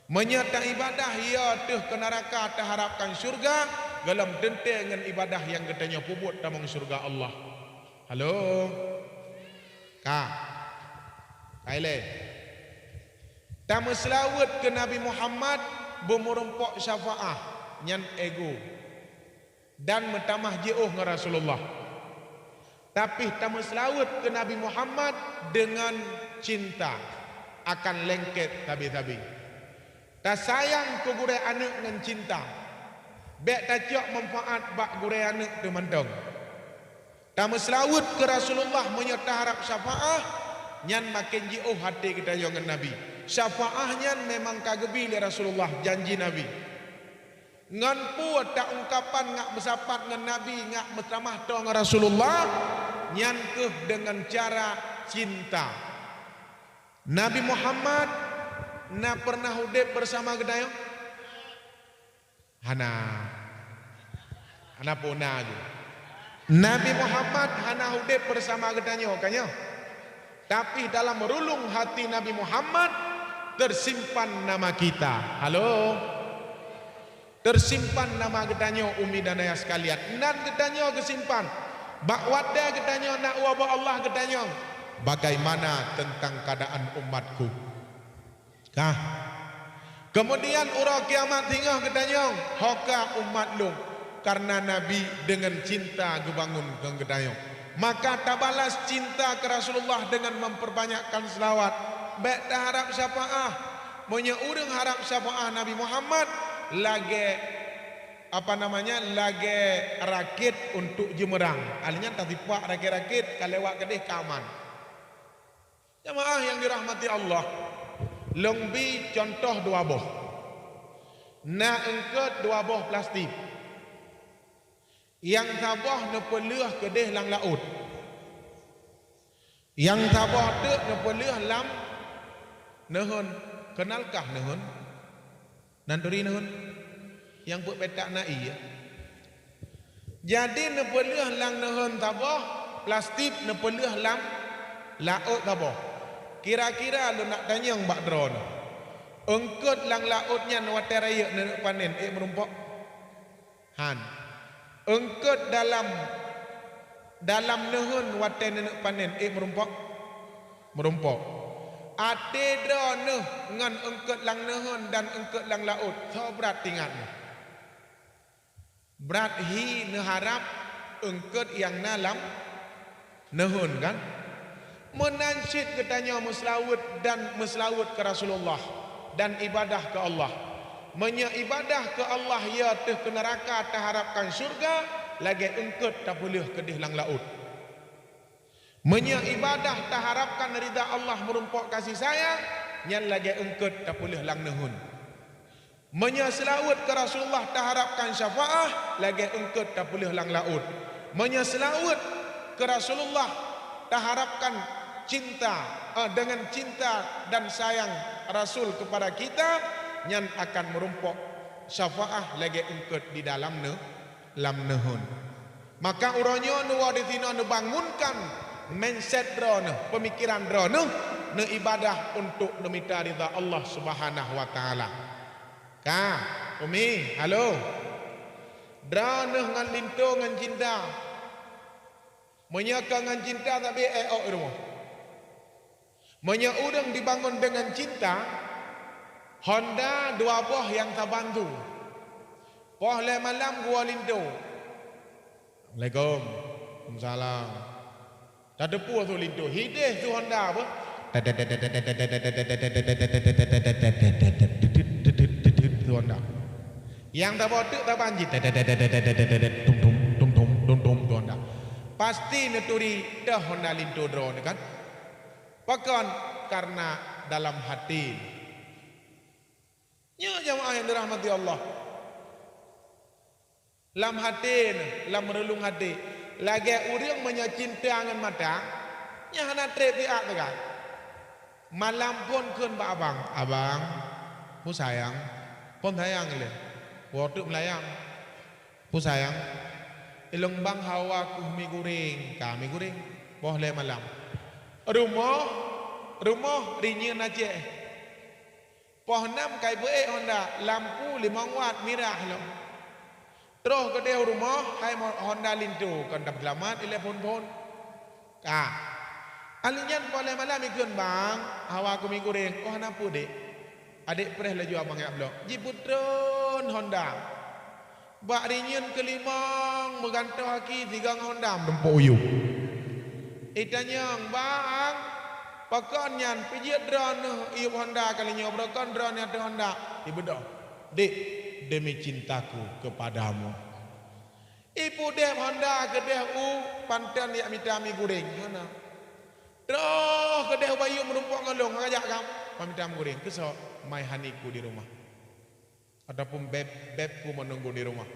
Meunyoe taibadah ya teuh keu neuraka taharapkan syeuruga, gohlom teuntée ngon ibadah nyang geutanyoe peubuet tamong syeuruga Allah. Halo? Ka. Ka ilée. Tameuseulaweuet keu Nabi Muhammad beumeurumpok syafaah, nyan ego. Dan meutamah jiôh ngon Rasulullah. Tapi tameuseulaweuet keu Nabi Muhammad deungon cinta akan lengket sabe-sabe. Tasayang keu gurée aneuëk ngon cinta. Bék tacok manfaat bak gurée aneuëk teuh mantong. Tameuseulaweuet keu Rasulullah meunyoe taharab syafaah, nyan maken jiôh até geutanyoe ngon Nabi. Syafaah nyan memang ka geubi lé Rasulullah, janji Nabi. Ngon peue taungkapan ngat meusapat ngon Nabi, ngat meutamah tô ngon Rasulullah, nyan kheueh deungon cara cinta. Nabi Muhammad na peureunah udeb beusama geutanyoe? Hana. Hana puna ju. Nabi Muhammad hana udeb beusama geutanyoe, ka nyoe? Tapi dalam rulung hati Nabi Muhammad tersimpan nama kita. Halo? Tersimpan nama geutanyoe, umi dan ayah sekalian. Nan geutanyoe geusimpan. Bak watée geutanyoe na u Abah Allah geutanyoe, bagaimana tentang keadaan umatku? Kah? Kemudian uroe kiamat singoh geutanyoe, hoka umat lôn, karena Nabi deungon cinta geubangon ngon geutanyoe. Maka tabalas cinta keu Rasulullah deungon memperbanyakkan selawat. Bék taharab syafaah. Meunyoe ureuëng harab syafaah Nabi Muhammad, lagée, apa namanya, lagée rakét untuk jeumeurang. Ahli nyan tasipak rakét-rakét ka lewat keudeh ka aman. Jamaah nyang dirahmati Allah, lôn bi contoh dua boh. Na eungkot dua boh plastik. Nyang saboh neupeuleueh keudeh lam laôt. Nyang saboh teuk neupeuleueh lam neuheun. Keunalkah neuheun? Nan turi neuheun? Nyang peuet petak na ié. Jadi neupeuleueh lam neuheun saboh, plastik neupeuleueh lam laôt saboh. Kira-kira lôn nak tanyong bak droeneuh, eungkot lam laôt nyan watée rayeuk neuneuk panen ék meurumpok? Han. Eungkot dalam, dalam neuheun watée neuneuk panen ék meurumpok? Meurumpok. Até droeneuh ngon eungkot lam neuheun dan eungkot lam laôt, soe brat tingat neuh? Brat hi neuharab eungkot nyang na lam neuheun, kan? Meunan cit geutanyoe meuseulaweuet dan meuseulaweuet keu Rasulullah dan ibadah keu Allah. Meunyoe ibadah keu Allah ya teuh keu neuraka taharapkan syurga, lagée eungkot tapeuleueh keudeh lam laôt. Meunyoe ibadah taharapkan ridha Allah meurumpok kasih sayang, nyan lagée eungkot tapeuleueh lam neuheun. Meunyoe seulaweuet keu Rasulullah taharapkan syafaah, lagée eungkot tapeuleueh lam laôt. Meunyoe seulaweuet keu Rasulullah taharapkan cinta, eh, dengan cinta dan sayang Rasul kepada kita, nyan akan meurumpok syafaah lagée eungkot di dalam neu-, lam neuheun. Maka uroe nyoe neuwoe disinoe neubangunkan mindset droeneuh, peumikiran droeneuh, neuibadah untuk neumita ridha Allah Subhanahu wa Taala. Ka, Umi, halo. Droeneuh ngon linto ngon cinta. Meunyoe ka ngon cinta, tapi ék ôk rumoh. Meunyoe ureuëng dibangun deungon cinta, honda dua boh nyang saban su. Poh lhée malam geuwoe linto. Assalamualaikum. Waalaikumsalam. Tateupeue su linto, hideh su honda beuh. Su honda. Nyang saboh teuk saban jih. Tum tum, tum tum, tum tum, su honda. Pasti neuturi teuh honda linto droeneuh kan? Pakon? Karena dalam hati. Nyoe jamaah nyang dirahmati Allah. Lam até, lam reulung até. Lagée ureuëng meunyoe cinta ngon mata, nyan hana treb siat teuka. Malam phon kheun bak abang, "Abang, peue sayang?" Phon sayang ilée. Woe teuk meulayang. Peue sayang? Ilong bang hawa kuh mi guréng, ka mi guréng. Poh lhée malam. Rumoh, rumoh rinyeun Aceh. Poh nam kai beuék honda, lampu limong watt mirah lom. Troh keudeh u rumoh, hai mo-, honda linto, kon tam seulamat ilée phon-phon. Ka. Ali nyan poh lhée malam ikheun, "Bang, hawa kuh mi guréng." "Oh, hana peue, Dek." Adek preh laju abang jak bloe. Jipeutreun honda. Bak rinyeun keulimong meugantoh aki sigoe ngon honda meudumpok u yup. Itanyong, "Bang, pakon nyan peujeuet droeneuh yup honda kali nyoe, pakon droeneuh ateueh honda?" Ibeudôh, "Dek, demi cintaku kepadamu." Ipudeb honda keudeh u panton jak mita mi guréng, hana. Troh keudeh u bayeue meurumpok ngon lôn, "Ka jak kam?" "Ka mita mi guréng." "Keusoe?" "Mai haniku di rumah." Ataupun beb, bebku menunggu di rumah.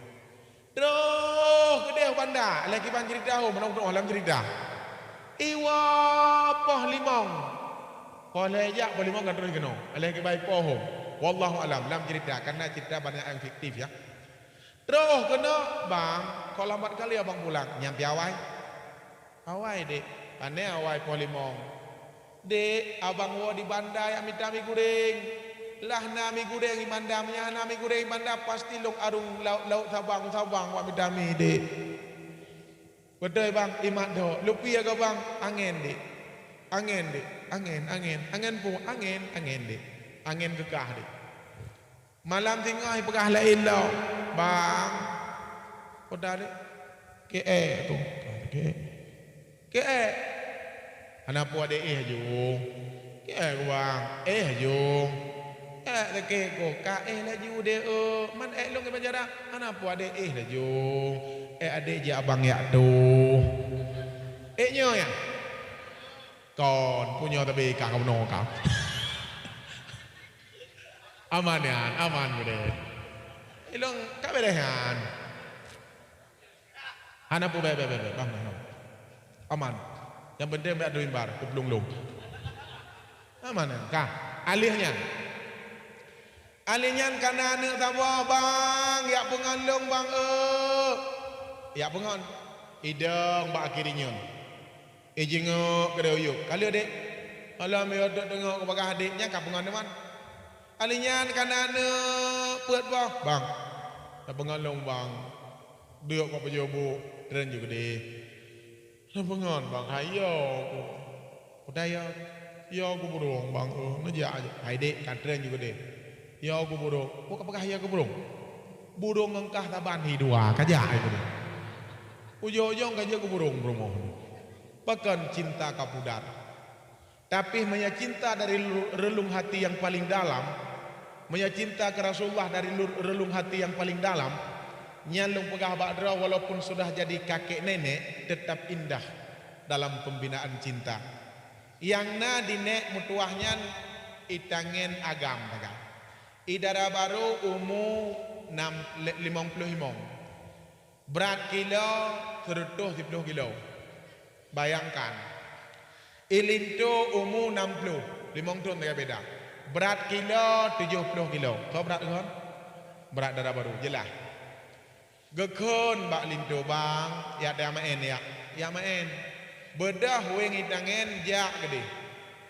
Troh keudeh banda, lheueh kiban cerita ho, meunoe lam cerita. Iwoe poh limong. Poh lhée jak, poh limong ka troh keunoe. Lheueh kiban poh ho. Wallahu alam, lam cerita, karena cerita banyak yang fiktif ya. Troh keunoe, "Bang, kok lambat kali abang pulang?" "Nyan pi awai." "Awai, Dek." "Pane awai poh limong?" "Dek, abang woe di banda jak mita mi guréng. Lah na mi guréng di banda, meunyo hana mi guréng di banda, pasti lôn arung laôt-laôt sabang-sabang bak mita mi, Dek." "Beutôi, Bang, imat dok. Lôn pié keu Bang, angén, Dek. Angén, Dek. Angén, angén. Angén peue?" "Angén, angén, Dek. Angén keukah, Dek." Malam singoh ipeugah laén lom, "Bang, peue deh? Keu ék tu." "Keu ék." "Keu ék?" "Hana peue, adek éh laju." "Keu ék, Bang?" "Éh laju." "Ék sakét ku." "Ka éh laju deh, eu. Man ék lôn keu pacara?" "Hana peue, adek éh laju. Ék adek ji abang jak tu." "Ék nyoe ya?" "Kon, punyo tabi ka keunoe ka." Aman nyan, aman beudeh. Ilong ka beudeh nyan. Hana peue, beh, beh, beh, beh, bang, bang, bang. Aman. Nyang penting bèk adu mimbar, kuplueng lom. Aman nyan, ka. Alih nyan. Alih nyan kana aneuk saboh, bang, jak peungon lôn, bang, eu. Jak peungon. Idong bak akhé rinyeun. Ijingeuk keudeh u yup. "Ka lheueh, Dek." Malam nyoe teungoh geupeugah adek nyan ka peungon teuma. Alih nyan kana aneuk peuet boh, "Bang, tapeungon lôn, Bang. Deuk bak pajoh buet, tren ju keudeh." "Tapeungon, Bang, hai yo ku." "Peue teuh yo?" "Yo ku burông, Bang, eu, neujak." "Hai dek, ka tren ju keudeh." "Yo ku burông." "Peue kapeugah yo ku burông?" "Burông ngon kah saban hi dua, ka jak hai keudeh." Ujong-ujong ka jeuet ku burông peurumoh. Pakon cinta ka pudar. Tapi meunyoe cinta dari lu-, reulung hati nyang paleng dalam, meunyoe cinta keu Rasulullah dari lu-, reulung hati nyang paleng dalam, nyan lôn peugah bak droe, walaupun sudah jadi kakek nenek, tetap indah dalam pembinaan cinta. Nyang na di nek meutuwah nyan, i tangen agam sagai. I dara barô umu nam, le-, limong ploh limong. Brat kilo seureutôh siploh kilo. Bayangkan, i linto umu nam ploh, limong thon sagai beda. Brat kilo tujoh ploh kilo. Soe brat kon? Brat dara barô, jeulaih. Geukheun bak linto, "Bang, jak tameu'en jak." "Jak meu'en?" "Beudôh wéng i tangen jak keudeh."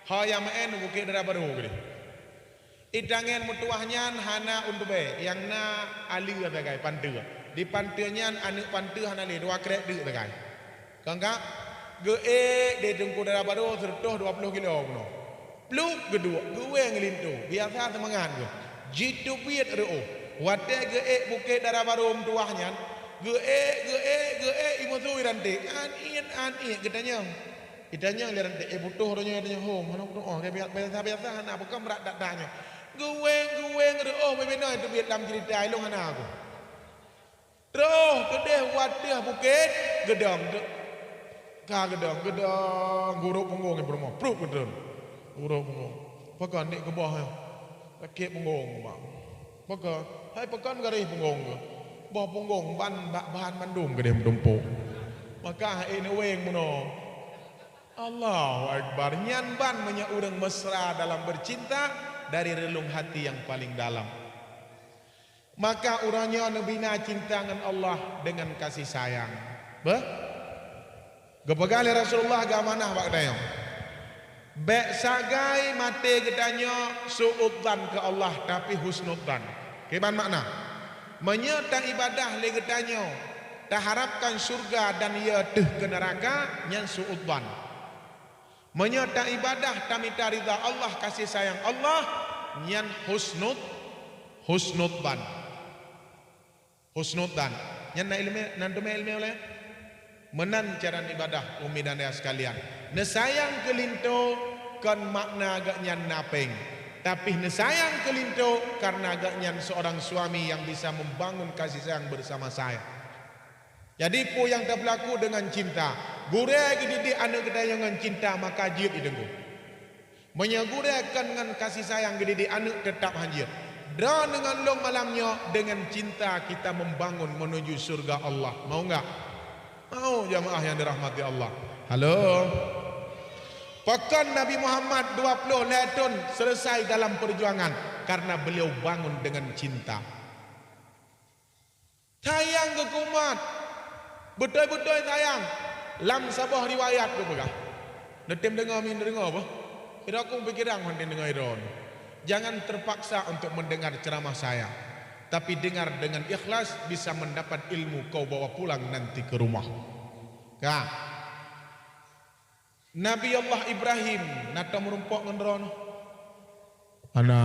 "Ho jak meu'en?" "U Bukét Dara Barô keudeh." I tangen meutuwah nyan hana ôn tubée, nyang na aleue sagai panteue. Di panteue nyan aneuk panteue hana lé, dua krek deuk sagai. Ka, ka, geuék di Teungku Dara Barô seureutôh dua ploh kilo bunoe. Pluek geuduek, geuwéng linto, biasa seumangat geuh. Jiteubiet reuôh. Watée geuék Bukét Dara Barô meutuwah nyan, geuék, geuék, geuék, i musoe i ranté. An-iet, an-iet, geutanyong. Itanyong lé ranté, "Eh, putôh roh nyoe?" Itanyong, "Hom, hana putôh." Oh, biasa-biasa hana, pakon brat that-that nyoe. Geuwéng, geuwéng reuôh, bubena teubiet lam ceurita, ilôn hana aku. Troh keudeh u ateueh bukét, geudong. Ka geudong, geudong, gurôk punggong nyang peurumoh, prup geutreun. Gurôk punggong. Pakon nek keuboh nyoe? Sakét punggong, Mak. Pakon? Hai pakon garéh punggong keuh? Boh punggong ban bak bahan mandum keudeh meutumpôk. Maka hai neuwéng bunoe. Allahu Akbar. Nyan ban meunyoe ureuëng mesra dalam bercinta dari relung hati nyang paleng dalam. Maka uroe nyoe neubina cinta ngon Allah deungon kasih sayang. Beuh? Geupeugah lé Rasulullah geuamanah bak geutanyoe, "Bék sagai maté geutanyoe su'udzan keu Allah, tapi husnudzan." Kiban makna? Meunyoe taibadah lé geutanyoe, taharapkan syurga dan ie teuh keu neuraka, nyan su'udzan. Meunyoe taibadah tamita ridha Allah, kasih sayang Allah, nyan husnud-, husnudzan. Husnudzan. Nyan na iéleumé, nan teumé iéleumé ulée? Meunan cara ibadah, umi dan ayah sekalian. Neusayang keu linto kon makna geuhnyan na péng. Tapi neusayang keu linto karena geuhnyan seorang suami yang bisa membangun kasih sayang bersama saya. Jadi, peue nyang teupeulaku deungon cinta. Gurée geudidik aneuëk geutanyoe ngon cinta, maka jeuet i teungku. Meunyoe gurée kon ngon kasih sayang geudidik aneuëk, teutab han jeuet. Droeneuh ngon lôn malam nyoe, deungon cinta kita membangun menuju syurga Allah. Mau enggak? Mau, jamaah yang dirahmati Allah. Halo. Pakon Nabi Muhammad dua ploh lhée thon selesai dalam perjuangan? Karena beliau bangun dengan cinta. Sayang keu umat. Beutôi-beutôi sayang. Lam saboh riwayat geupeugah, neutem deungoe min deungoe boh. Sidroe kong pikiran hon deungoe droeneuh. Jangan terpaksa untuk mendengar ceramah saya, tapi dengar dengan ikhlas, bisa mendapat ilmu kau bawa pulang nanti ke rumah. Ka. Nabi Allah Ibrahim na tom meurumpok ngon droeneuh? Hana.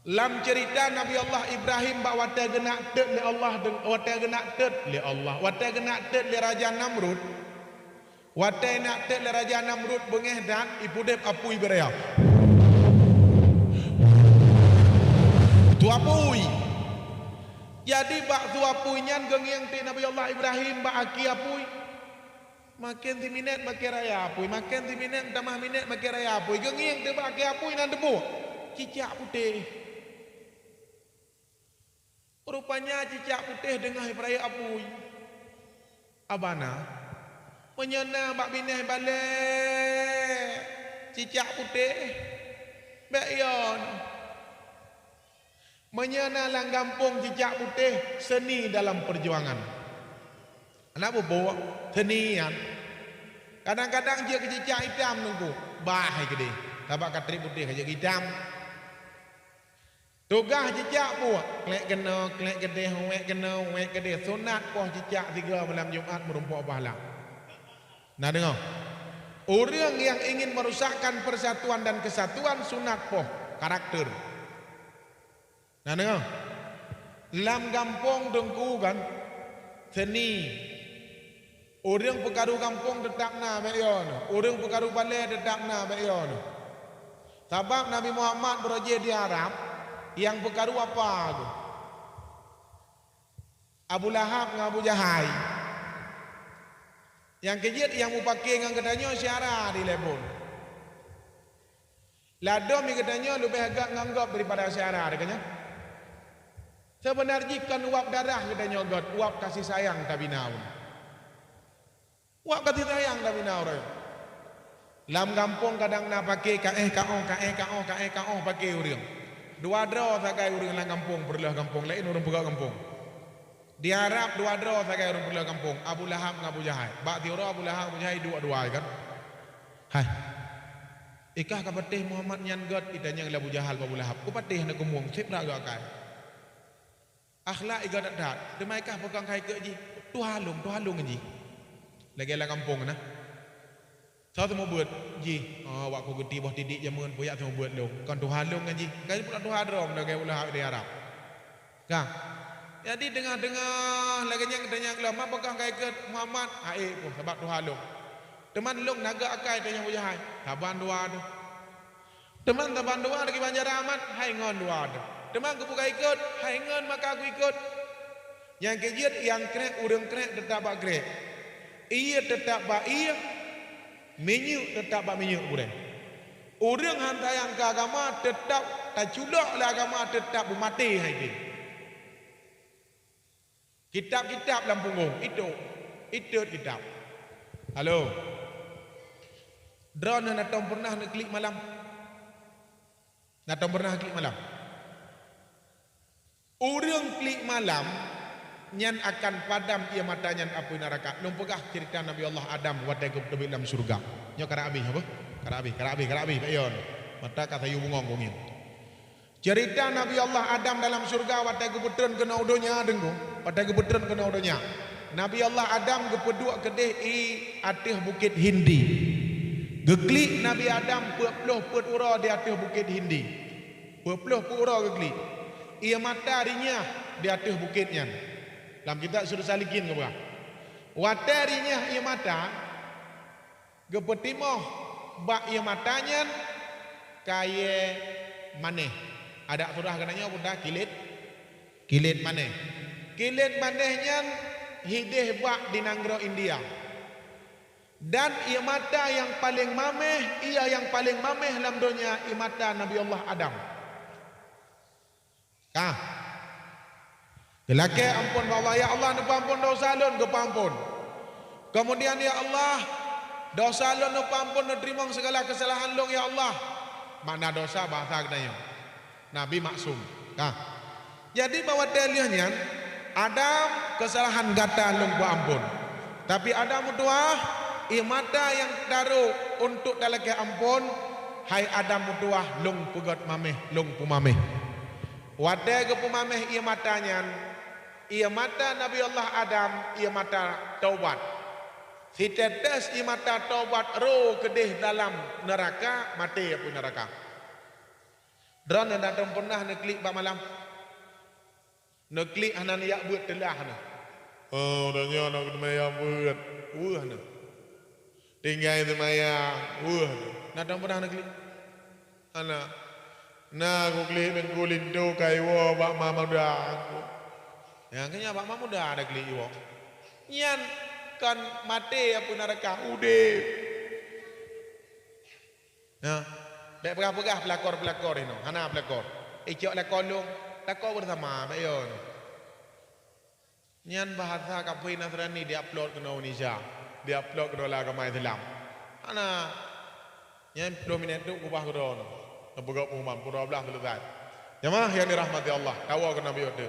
Lam ceurita Nabi Allah Ibrahim bak watée geunak teuet lé Allah, deng-, watée geunak teuet lé Allah, watée geunak teuet lé Raja Namrud, watée nak teuet lé Raja Namrud beungéh that, ipudeb apui beuraya. Su apui. Jadi bak su apui nyan geungieng teuk Nabi Allah Ibrahim bak aki apui. Maken siminét maken raya apui, maken siminét tamah minét maken raya apui. Geungieng teuk bak akhé apui nan teupeue cicak putéh. Rupanya cicak putéh deungoh ipeuraya apui. Abana, meunyoe na bak binéh balée cicak putéh, bék yon. Meunyoe na lam gampông cicak putéh, seni dalam peujuangan. Hana bubuek, seni nyan. Kadang-kadang jeuet keu cicak itam teungku, bah hai keudeh, sabab ka trép putéh ka jeuet keu itam. Tugaih cicak buet, klek keunoe, klek keudeh, wék keunoe, wék keudeh, sunat poh cicak sigoe malam Jumat meurumpok pahala. Na deungoe? Ureuëng nyang ingin merusakkan persatuan dan kesatuan sunat poh karakter. Na deungoe? Lam gampông teungku kan, seni. Ureuëng peukaru gampông teutab na bék yo neuh. Ureuëng peukaru balée teutab na bék yo neuh. Sabab Nabi Muhammad beurojée di Arab, nyang peukaru apa geuh? Abu Lahab ngon Abu Jahai. Nyang keujeuet nyang mupake ngon geutanyoe syara di lebon. Ladom geutanyoe leubeh gét ngon gob daripada syara, deungon nyan. Seubeuna jih kon uap darah geutanyoe gét, uap kasih sayang tabina ulôn. Uap kasih sayang tabina ureuëng. Lam gampông kadang na pake kaéh kaoh, kaéh kaoh, kaéh kaoh pake ureuëng. Dua droe sagai ureuëng lam gampông, peureuleueh gampông laén ureuëng peugah gampông. Di Arab dua droe sagai ureuëng peureuleueh gampông, Abu Lahab ngon Abu Jahai. Bak tiroe Abu Lahab, Abu Jahai duek dua kan. Hai. Ikah ka patéh Muhammad nyan gét, itanyong lé Abu Jahal bak Abu Lahab. Ku patéh na keumueng, seb dak geuakai. Akhlak iga that-that. Teuma ikah peukong keu jih, tuha lôn, tuha lôn ngon jih. Lagée lam gampông na. Soe seumeubeuet jih, oh, wak ku geuti boh tidik jameun, peue jak seumeubeuet lôn. Kon tuha lôn ngon jih. Ka jipeulah tuha droe lagée ulah di Arab. Ka. Jadi teungoh-teungoh lagée nyan geutanyoe lom, ma peukong keu Muhammad, hai ku sabab tuha lôn. Teuma lôn na geuakai tanyong Abu Jahai. Saban dua tu. Teuma saban dua lagi banjara amat, hai ngon dua tu. Teuma geupeugah ikot, hai ngon maka kuikot. Nyang keujeuet nyang krek ureuëng krek teutab bak krek. Ié teutab bak ié, minyeuk teutab bak minyeuk gurée. Ureuëng han sayang keu agama teutab taculok lé agama teutab beumaté hai pih. Kitab-kitab lam punggong, itu, itu kitab. Halo. Droeneuh na tom pernah neuklik malam? Na tom pernah klik malam? Ureuëng klik malam nyan akan padam ié mata nyan apui naraka. Lôn peugah ceurita Nabi Allah Adam watée geuteubiet lam syeuruga. Nyoe karab abéh apa? Karab abéh, karab abéh, karab abéh, bék yo. Mata ka sayu bungong geuh ngieng. Ceurita Nabi Allah Adam dalam syeuruga watée geupeutreun keunoe u donya deungoe, watée geupeutreun keunoe u donya. Nabi Allah Adam geupeuduek keudeh i ateueh bukét Hindi. Geuklik Nabi Adam peuet ploh peuet uroe di ateueh bukét Hindi. Peuet ploh peuet uroe geuklik. Ié mata rinyah di ateueh bukét nyan. Lam kitab Sirus Salikin geupeugah. Watée rinyah ié mata, geupeutimoh bak ié mata nyan kayée manéh. Adak surah geutanyoe peugah kilét, kilét manéh. Kilét manéh nyan hideh bak di nanggroe India. Dan ié mata nyang paleng maméh, ié nyang paleng maméh lam donya ié mata Nabi Allah Adam. Ka. Geulakée amphon bak Allah, "Ya Allah, neupeuamphon desya lôn," geupeuamphon. Keumudian, "Ya Allah, desya lôn neupeuamphon, neuteurimong sigala keusalahan lôn, ya Allah." Makna desya bahasa geutanyoe. Nabi maksum. Ka. Jadi, bak watée lheueh nyan, Adam, keusalahan gata lôn peuamphon. Tapi Adam meutuah, ié mata nyang tarok untuk talakée amphon, hai Adam meutuah, lôn peugét maméh, lôn peumaméh. Watée geupeumaméh ié mata nyan, ié mata Nabi Allah Adam, ié mata taubat. Siteutes ié mata taubat ro keudeh dalam neuraka, maté apui neuraka. Droeneuh na tom pernah neuklik bak malam? Neuklik hana neujak beuet teulah neuh. Oh, tanyoe na keuteumé jak beuet, weueh neuh. Tinggai seumayang, weueh neuh. Na tom pernah neuklik? Hana. Na kuklik Teungku Linto ka iwoe bak ma muda. Nyang keu nyan bak ma muda neuklik iwoe. Nyan kon maté apui neuraka, udeb. Nah, bék peugah-peugah peulakor-peulakor inoe, hana peulakor. Icok lakoe lôn, lakoe beurasama, bék yo. Nyan bahasa kafé Nasrani diupload keunoe Indonesia, diupload keunoe lam agama Islam. Hana. Nyan ploh minét tu kubah keudroe. Neupeugah pengumuman pukul dua belas selesai. Jamaah yang dirahmati Allah, tawa keu Nabi waktu.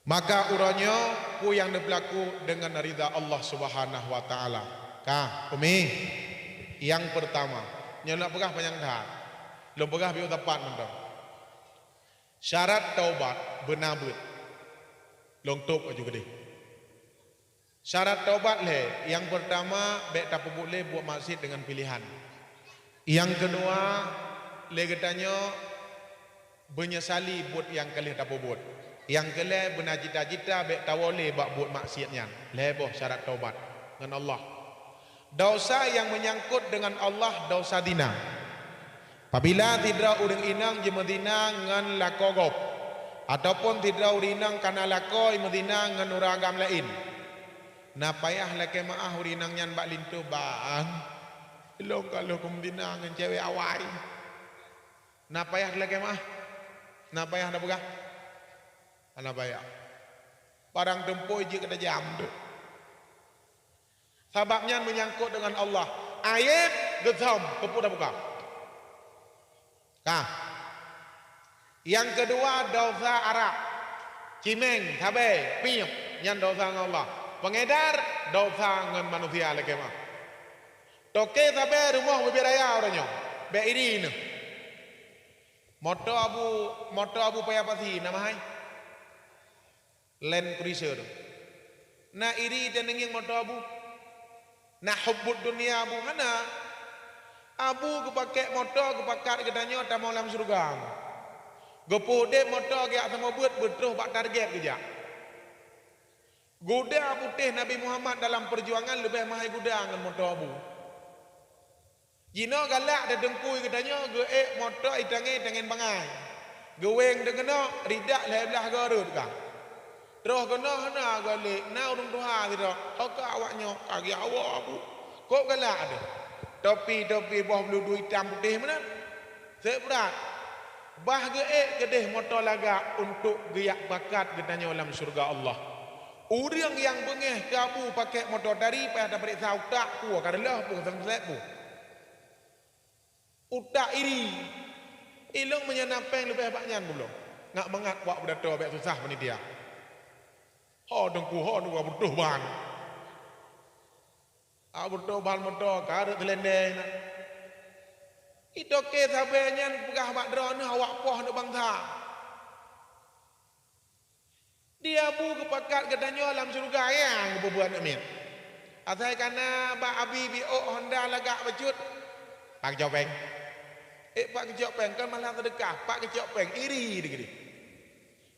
Maka uroe nyoe peue nyang neupeulaku deungon ridha Allah Subhanahu wa Taala. Ka, peumi. Nyang peurtama, nyoe lôn peugah panyang that. Lôn peugah biôh tepat mantong. Syarat taubat beuna beuet. Lôn tôb laju keudeh. Syarat taubat lhée, nyang peurtama bék tapeubuet lé buet maksiet deungon piléhan. Nyang keudua, lé geutanyoe beunyesali buet nyang ka lheueh tapeubuet. Nyang keulhèe, beuna cita-cita bèk tawoe lé bak buet maksiat nyan. Lhèe boh syarat taubat ngon Allah. Desya nyang meunyangkot deungon Allah, desya zina. Apabila sidroe ureueng inong jimeuzina ngon lakoe gob, ataupun sidroe ureueng inong kana lakoe meuzina ngon ureueng agam laén, na payah lakèe meu'ah ureueng inong nyan bak linto, "Bang, lôn ka lheueh kumeuzina ngon cewek awai." Na payah lakèe meu'ah? Na payah tapeugah? Hana payah. Barang tumpôi jeuet keu tajam tu. Sabab nyan meunyangkot deungon Allah. Aéb geuthom, keupeue tabuka? Ka. Nyang keudua, desya arak. Cimeng, sabé, piep, nyan desya ngon Allah. Pengedar, desya ngon manusia lakèe meu'ah. Toke sabé rumoh bubé raya uroe nyoe, bèk iri neuh. Moto Abu, moto Abu Paya Pasi, na meuhai? Land Cruiser. Na iri dan ngieng moto Abu? Na hubbud dunia Abu? Hana. Abu geupakèk moto geupakat geutanyoe tamong lam syeuruga. Geupeuudép moto geujak sameubeuet beutroh bak target geujak. Guda putéh Nabi Muhammad dalam peujuangan leubeh meuhai guda ngon moto Abu. Jinoe galak teuteuengkui geutanyoe geuék moto itangé tangen bangai. Geuwéng deungon ridak lhèe blaih goe rhot ka. Troh keunoe hana galak na ureueng tuha sidroe, "Ho ka awak nyoe?" "Ka geujak woe Abu." Kok galak deuh? Topi-topi boh bludu itam putéh meunan. Sép brat. Bah geuék keudeh moto lagak untuk geujak pakat geutanyoe lam syeuruga Allah. Ureueng nyang beungéh keu Abu pakèk moto tari payah tapareksa utak peue ka reuloh peue seunslet peue. Utak iri. Ilong meunyoe na péng leubeh bak nyan bunoe. Ngat mangat wak beudato bèk susah panitia. Ho teungku, ho teungku, beutoh ban. Abu toh bal moto ka rhot seulendeng na. Itoke sabe nyan peugah bak droeneuh awak poh aneuk bansa. Di Abu geupakat geutanyoe lam syeuruga nyang geupeubuet aneuk miet. Asai kana bak Abi biôk honda lagak bacut. Pak keucok péng. Eh, pak keucok péng, kan malah seudeukah, pak keucok péng, iri dikeudeh.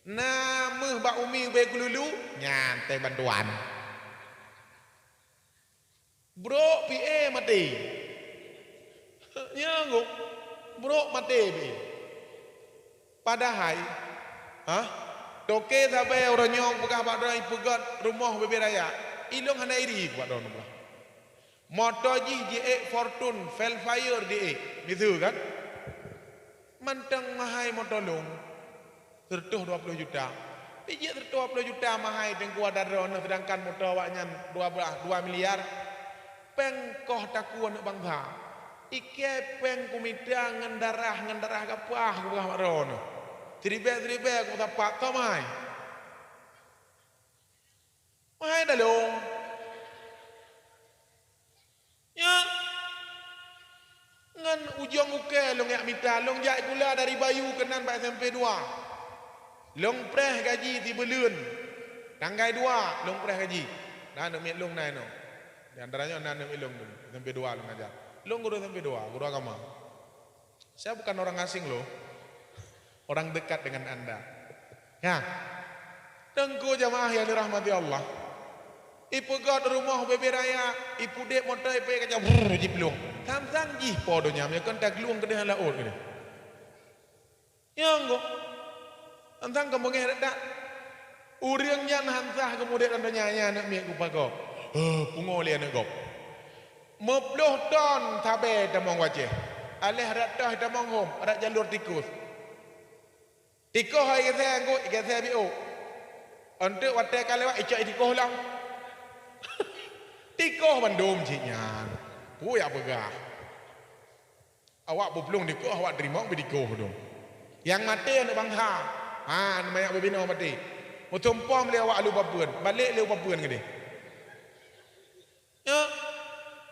Na meuh bak umi ubé keululu, nyan teuh bantuan. Brok pi éh maté. Nyang gop, brok maté pi éh. Padahai, hah? Toke sabe uroe nyoe peugah bak droe ipeugöt rumoh bebe raya. Ilong hana iri bak droe peugah. Moto jih jiék Fortune, Vellfire diék. Miseue kan? Mantong mahai moto long. Seureutôh dua ploh juta. Ijeuet seureutôh dua ploh juta mahai teungku ada droeneuh, seudangkan moto awaknyan dua blah, dua miliar. Péng koh takue aneuk bansa. Ikée péng kumita ngon darah, ngon darah gapah kupeugah bak droeneuh. Siribée-siribée kupeutapak, toh mahai. Mahai dalong. Nyan. Ngon ujong ukée lôn jak mita, lôn jak sikula dari Bayu keunan bak S M P dua. Lôn preh gaji sibuleuen. Tanggai dua lôn preh gaji. Na aneuk miet lôn na inoe. Di antara nyoe na aneuk miet lôn, S M P dua lôn aja. Lôn guru S M P dua, guru agama. Saya bukan orang asing loh. Orang dekat dengan anda. Ya. Teungku jamaah yang dirahmati Allah. Ipeugöt rumoh bebe raya, ipudek moto ipée kaca brrr jiplueng. Sang-sang jih po donya, meunyoe kon taglueng keudeh lam laôt keudeh. Nyang gop. Sang-sang ka beungéh that-that. Ureueng nyan han sah geumudek lam donya nyan aneuk miet geupagoe. Heh, pungo lé aneuk gob. Meuploh ton sabe tamong u Aceh. Aléh rot toh tamong hom, rot jalur tikus. Tikoh hai geusée anggô, geusée biôk. Eunteuk watée ka lewat, icok i tikoh lom. Tikoh bandum cit nyan. Peue jak peugah. Awak beuplueng tikoh, awak teurimong beutikoh dum. Nyang maté aneuk bansa. Ha, manyak beubinoe maté. Meutumpom lé awak alu papeuen, balek lé papeuen keudeh. Ya.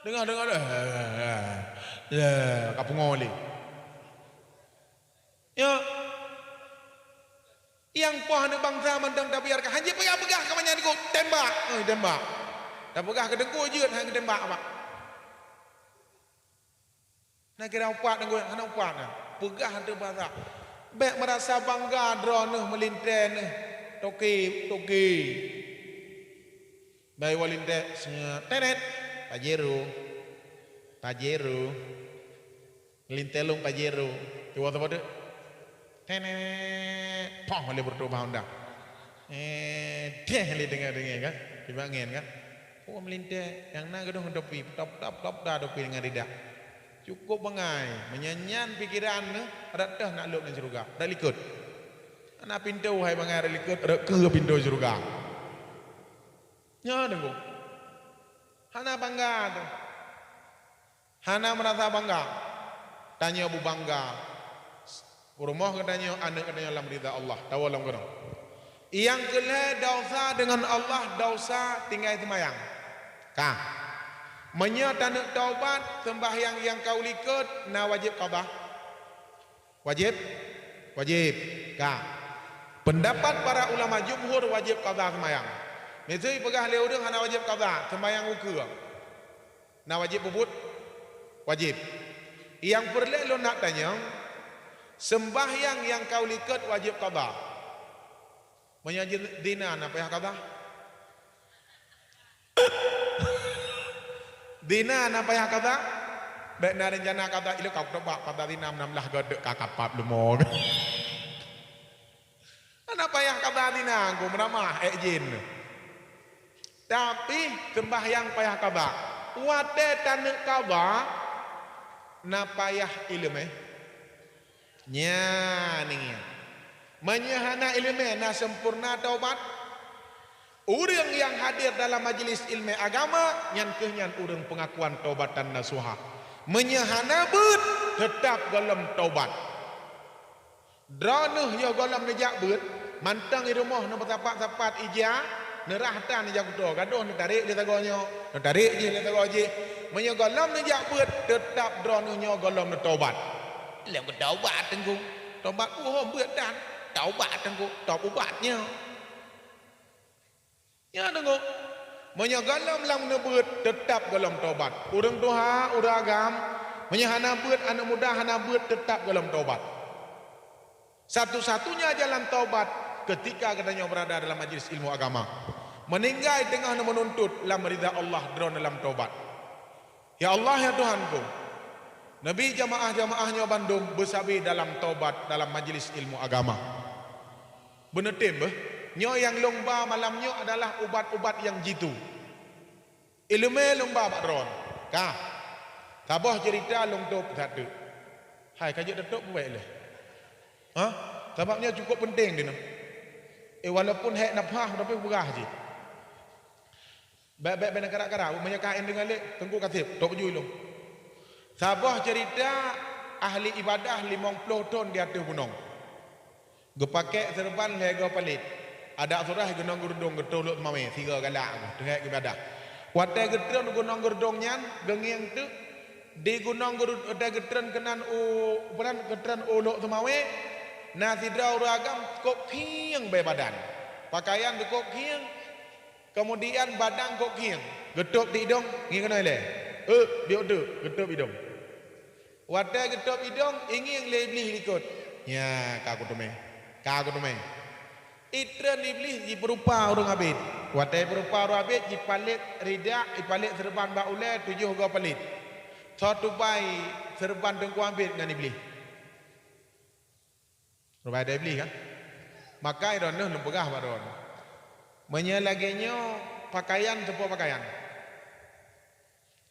Deungoh-deungoh, eh, eh, eh, eh, ka pungo lé. Ya. Nyang poh aneuk bansa mantong tabiarkan. Hanjeuet peugah-peugah ka manyak dikeue, tembak. Eh, tembak. Tapeugah keu teungku jeuet, han geutembak, Pak. Na kira upat ngon hana upat na. Peugah aneuk bansa. Bék meurasa bangga droeneuh meulintée neuh. toke, toke. Bai walinteh, tenet, Pajero, Pajero. Linteh lôn Pajero. Tiba-tiba tu, tenet, poh, lé beureutoh bak honda. Eh, deh lé deungoe-deungoe kan. Tiba angén kan. Oh, meulinteh. Nyang na gadôh ngon topi, top, top, top, da topi deungon ridak. Cukup bangai. Meunyan nyan pikeran neuh, rot teuh nak lhok lam syeuruga. Rot likot. Hana pintoe hai bangai rot likot, rot keue pintoe syeuruga. Nyoe deungoe. Hana bangga tu. Hana meurasa bangga. Tanyoe beubangga. Peurumoh geutanyoe, aneuk geutanyoe lam ridha Allah. Tawoe lam gunong. Nyang keulhèe desya deungon Allah, desya tinggai seumayang. Ka. Meunyoe taneuk taubat, seumbahyang nyang ka u likot na wajéb qadha. Wajéb? Wajéb. Ka. Peundapat para ulama jumhur wajéb qadha seumayang. Miseue peugah lé ureuëng hana wajéb qadha, seumayang ukeue. Na wajéb peubuet? Wajéb. Nyang peureulée lôn nak tanyong, seumbahyang nyang ka u likot wajéb qadha? Meunyoe jin-, zina na payah qadha? Zina na payah qadha? Bék na reuncana qadha, ilée ka kutobat qadha zina meunam blah goe deuk ka kapab leumo. Hana payah qadha zina, ku meuramah ék jén. Tapi seumbahyang payah qadha. Watée taneuk qadha, na payah iéleumé. Nyan ngieng. Meunyoe hana iéleumé na sempurna taubat. Ureuëng nyang hadir dalam majlis iéleumé agama, nyan kheueh nyan ureuëng peungakuan taubatan nasuha. Meunyoe hana beuet, teutab gohlom taubat. Droeneuh yoh gohlom neujak beuet, mantong i rumoh neupeusapat-sapat ija, neurah tan ija kuto, gadôh neutarek lé sagoe nyoe, neutarek jih lé sagoe jih. Meunyoe gohlom neujak beuet, teutab droeneuh nyoe gohlom neutaubat. Lom geutaubat teungku. Taubat puhom beuet dan taubat teungku, taubat nyoe. Nyan deungoe. Meunyoe gohlom lam neubeuet, teutab gohlom taubat. Ureuëng tuha, ureuëng agam, meunyoe hana beuet, aneuk muda hana beuet, teutab gohlom taubat. Satu-satunya jalan taubat ketika geutanyoe beurada dalam majlis ilmu agama. Meuninggai teungoh neumeununtut lam ridha Allah droeneuh lam taubat. Ya Allah, ya Tuhanku, neubi jamaah-jamaah nyoe bandum beusabe dalam taubat dalam majlis ilmu agama. Beuneutem beuh, nyoe nyang lôn ba malam nyoe adalah ubat-ubat nyang jitu. Iéleumé lôn ba bak droeneuh. Ka. Saboh ceurita lôn tôb that teuk. Hai, ka jeuet tatôb puwéh lé. Ha? Sabab nyoe cukup peunteng dinoe. Eh, walaupun hék nafah, tapi peugah jih. Bék, bék, bék na karak-karak, meunyoe ka indeungoe lé, Teungku Kaseb, tôb ju ilôn. Saboh ceurita ahli ibadah limong ploh thon di ateueh gunong. Geupakék seureuban lhée goe palét. Adak surah gunong Geurudong geutrôn lhok teumawé, sigoe galak geuh, teuhek ibadah. Watée geutrôn gunong Geurudong nyan, geungieng teuk, di gunong Geuru-, watée geutrôn keunan u, peue nan, geutrôn u lhok teumawé, na sidroe ureuëng agam kôb khieng bée badan. Pakaian teukôb khieng, Keumudian badan kôb khieng, geutôb di idong, ngieng keunoe ilée. Eh, biôk teuk, geutôb idong. Watée geutôb idong, ingieng lé Iblih likot. Nya, ka kuteumé. Ka kuteumé. Itreun Iblih jipeurupa ureuëng abét. Watée jipeurupa ureuëng abét, jipalét ridak, jipalét seureuban bak ulée, tujoh goe palét. Soe tubai seureuban teungku abét ngon Iblih? Reubai dai Iblih kan? Maka droeneuh lôn peugah bak droeneuh. Meunyoe lagée nyoe, pakaian teupeue pakaian?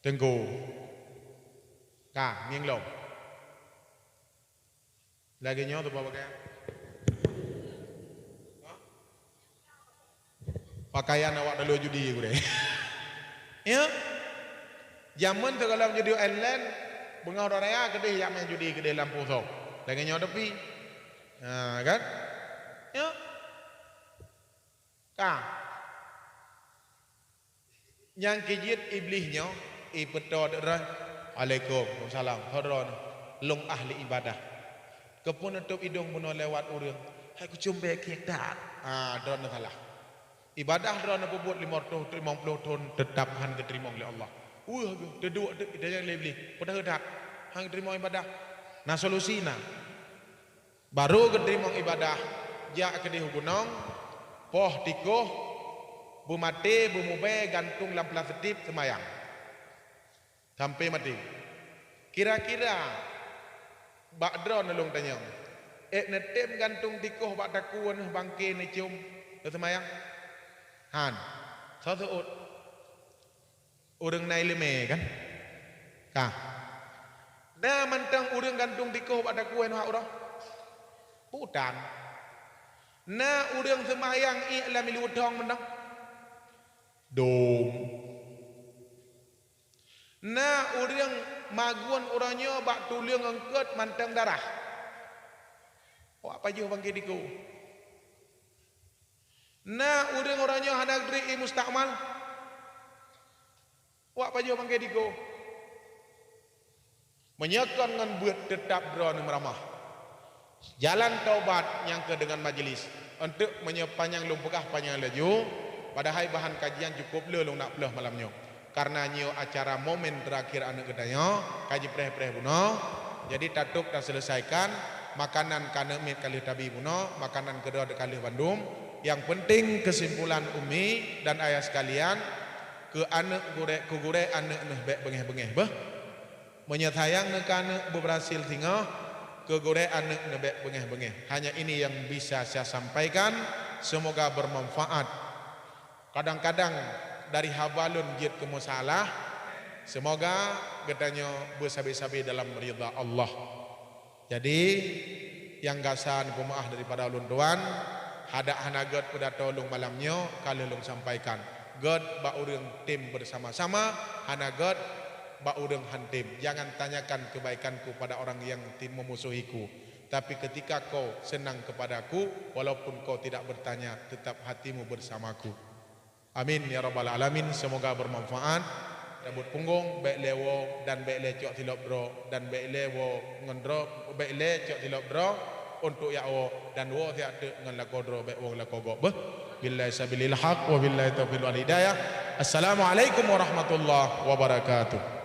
Teungku. Ka, ngieng lom. Lagée nyoe teupeue pakaian? Pakaian awak talo judi gurée. Ya? Jameun sigohlom judi online, beungoh uroe raya keudeh jak main judi keudeh lam poso. Lagée nyoe tapi. Ha, kan? Ya? Ka. Nyang keujeuet Iblih nyoe, ipeutô droe, "Alaikum, waalaikumsalam, ho droeneuh, lôn ahli ibadah." Keupeue neutôb idong bunoe lewat ureuëng, hai kucom bék kiek that. Ah, droeneuh salah. Ibadah droeneuh peubuet limong reutôh, limong ploh thon teutab hán geuteurimong lé Allah. Weueh geuh, teuduek teuk, itanyong lé Iblih, peudeuh that, hán geuteurimong ibadah. Na solusi na. Barô geuteurimong ibadah, jak keudeh u gunong, Poh tikoh, beumaté, beumubée, gantung lam plastik, seumayang sampoe maté. Kira-kira bak droeneuh lôn tanyong, ék neutem gantung tikoh bak takue neuh bangke neucom neuseumayang? Han. Soe seuôt? Ureuëng na iéleumé kan? Ka. Na mantong ureuëng gantung tikoh bak takue neuh uroe? Bukan. Na ureuëng seumayang iék lam ileue thong mantong? Dum. Na ureuëng magun uroe nyoe bak tuleueng eungkot mantong darah? Awak pajoh bangke tikoh. Na ureuëng uroe nyoe hana geutri ié mustakmal? Awak pajoh bangke tikoh. Meunyoe kon ngon beuet, teutab droeneuh meuramah. Jalan taubat nyang keu deungon majelis. Eunteuk meunyoe panyang lôn peugah panyang laju, padahai bahan kajian cukup le lôn nak peuleueh malam nyoe. Karena nyoe acara momen terakhir aneuëk geutanyoe ka jipreh-preh bunoe, jadi tatôb taseuleusaikon. Makanan keu aneuëk miet ka lheueh tabi bunoe, makanan keudroe ka lheueh bandum. Nyang penting, kesimpulan umi dan ayah sekalian, keu aneuëk gurée, keu gurée aneuëk neuh bék beungéh-beungéh beuh. Meunyoe sayang neuh keu aneuëk beubeurhasil singoh, keu gurée aneuëk neuh bék beungéh-beungéh. Hanya ini yang bisa saya sampaikan, semoga bermanfaat. Kadang-kadang dari haba lôn jeuet keu meusalah, semoga geutanyoe beusabe-sabe dalam ridha Allah. Jadi, nyang gasa neupeumaáh daripada ulôn tuan, hadak hana gét pidato lôn malam nyoe ka lheueh lôn sampaikan. Gét bak ureuëng tem bersama-sama, hana gét bak ureuëng han tem. Jangan tanyakan kebaikanku pada orang yang ti-, memusuhiku. Tapi ketika kau senang kepadaku, walaupun kau tidak bertanya, tetap hatimu bersamaku. Amin ya rabbal alamin. Semoga bermanfaat. Tabot punggong, bék lé woe dan bék lé cok silop droe, dan bék lé woe ngon droe, bék lé cok silop droe untuk jak woe, dan woe siat teuk ngon lakoe droe, bék woe lakoe gob beuh. Billahi sabilil haq wa billahi taufiq wal hidayah. Assalamualaikum warahmatullahi wabarakatuh.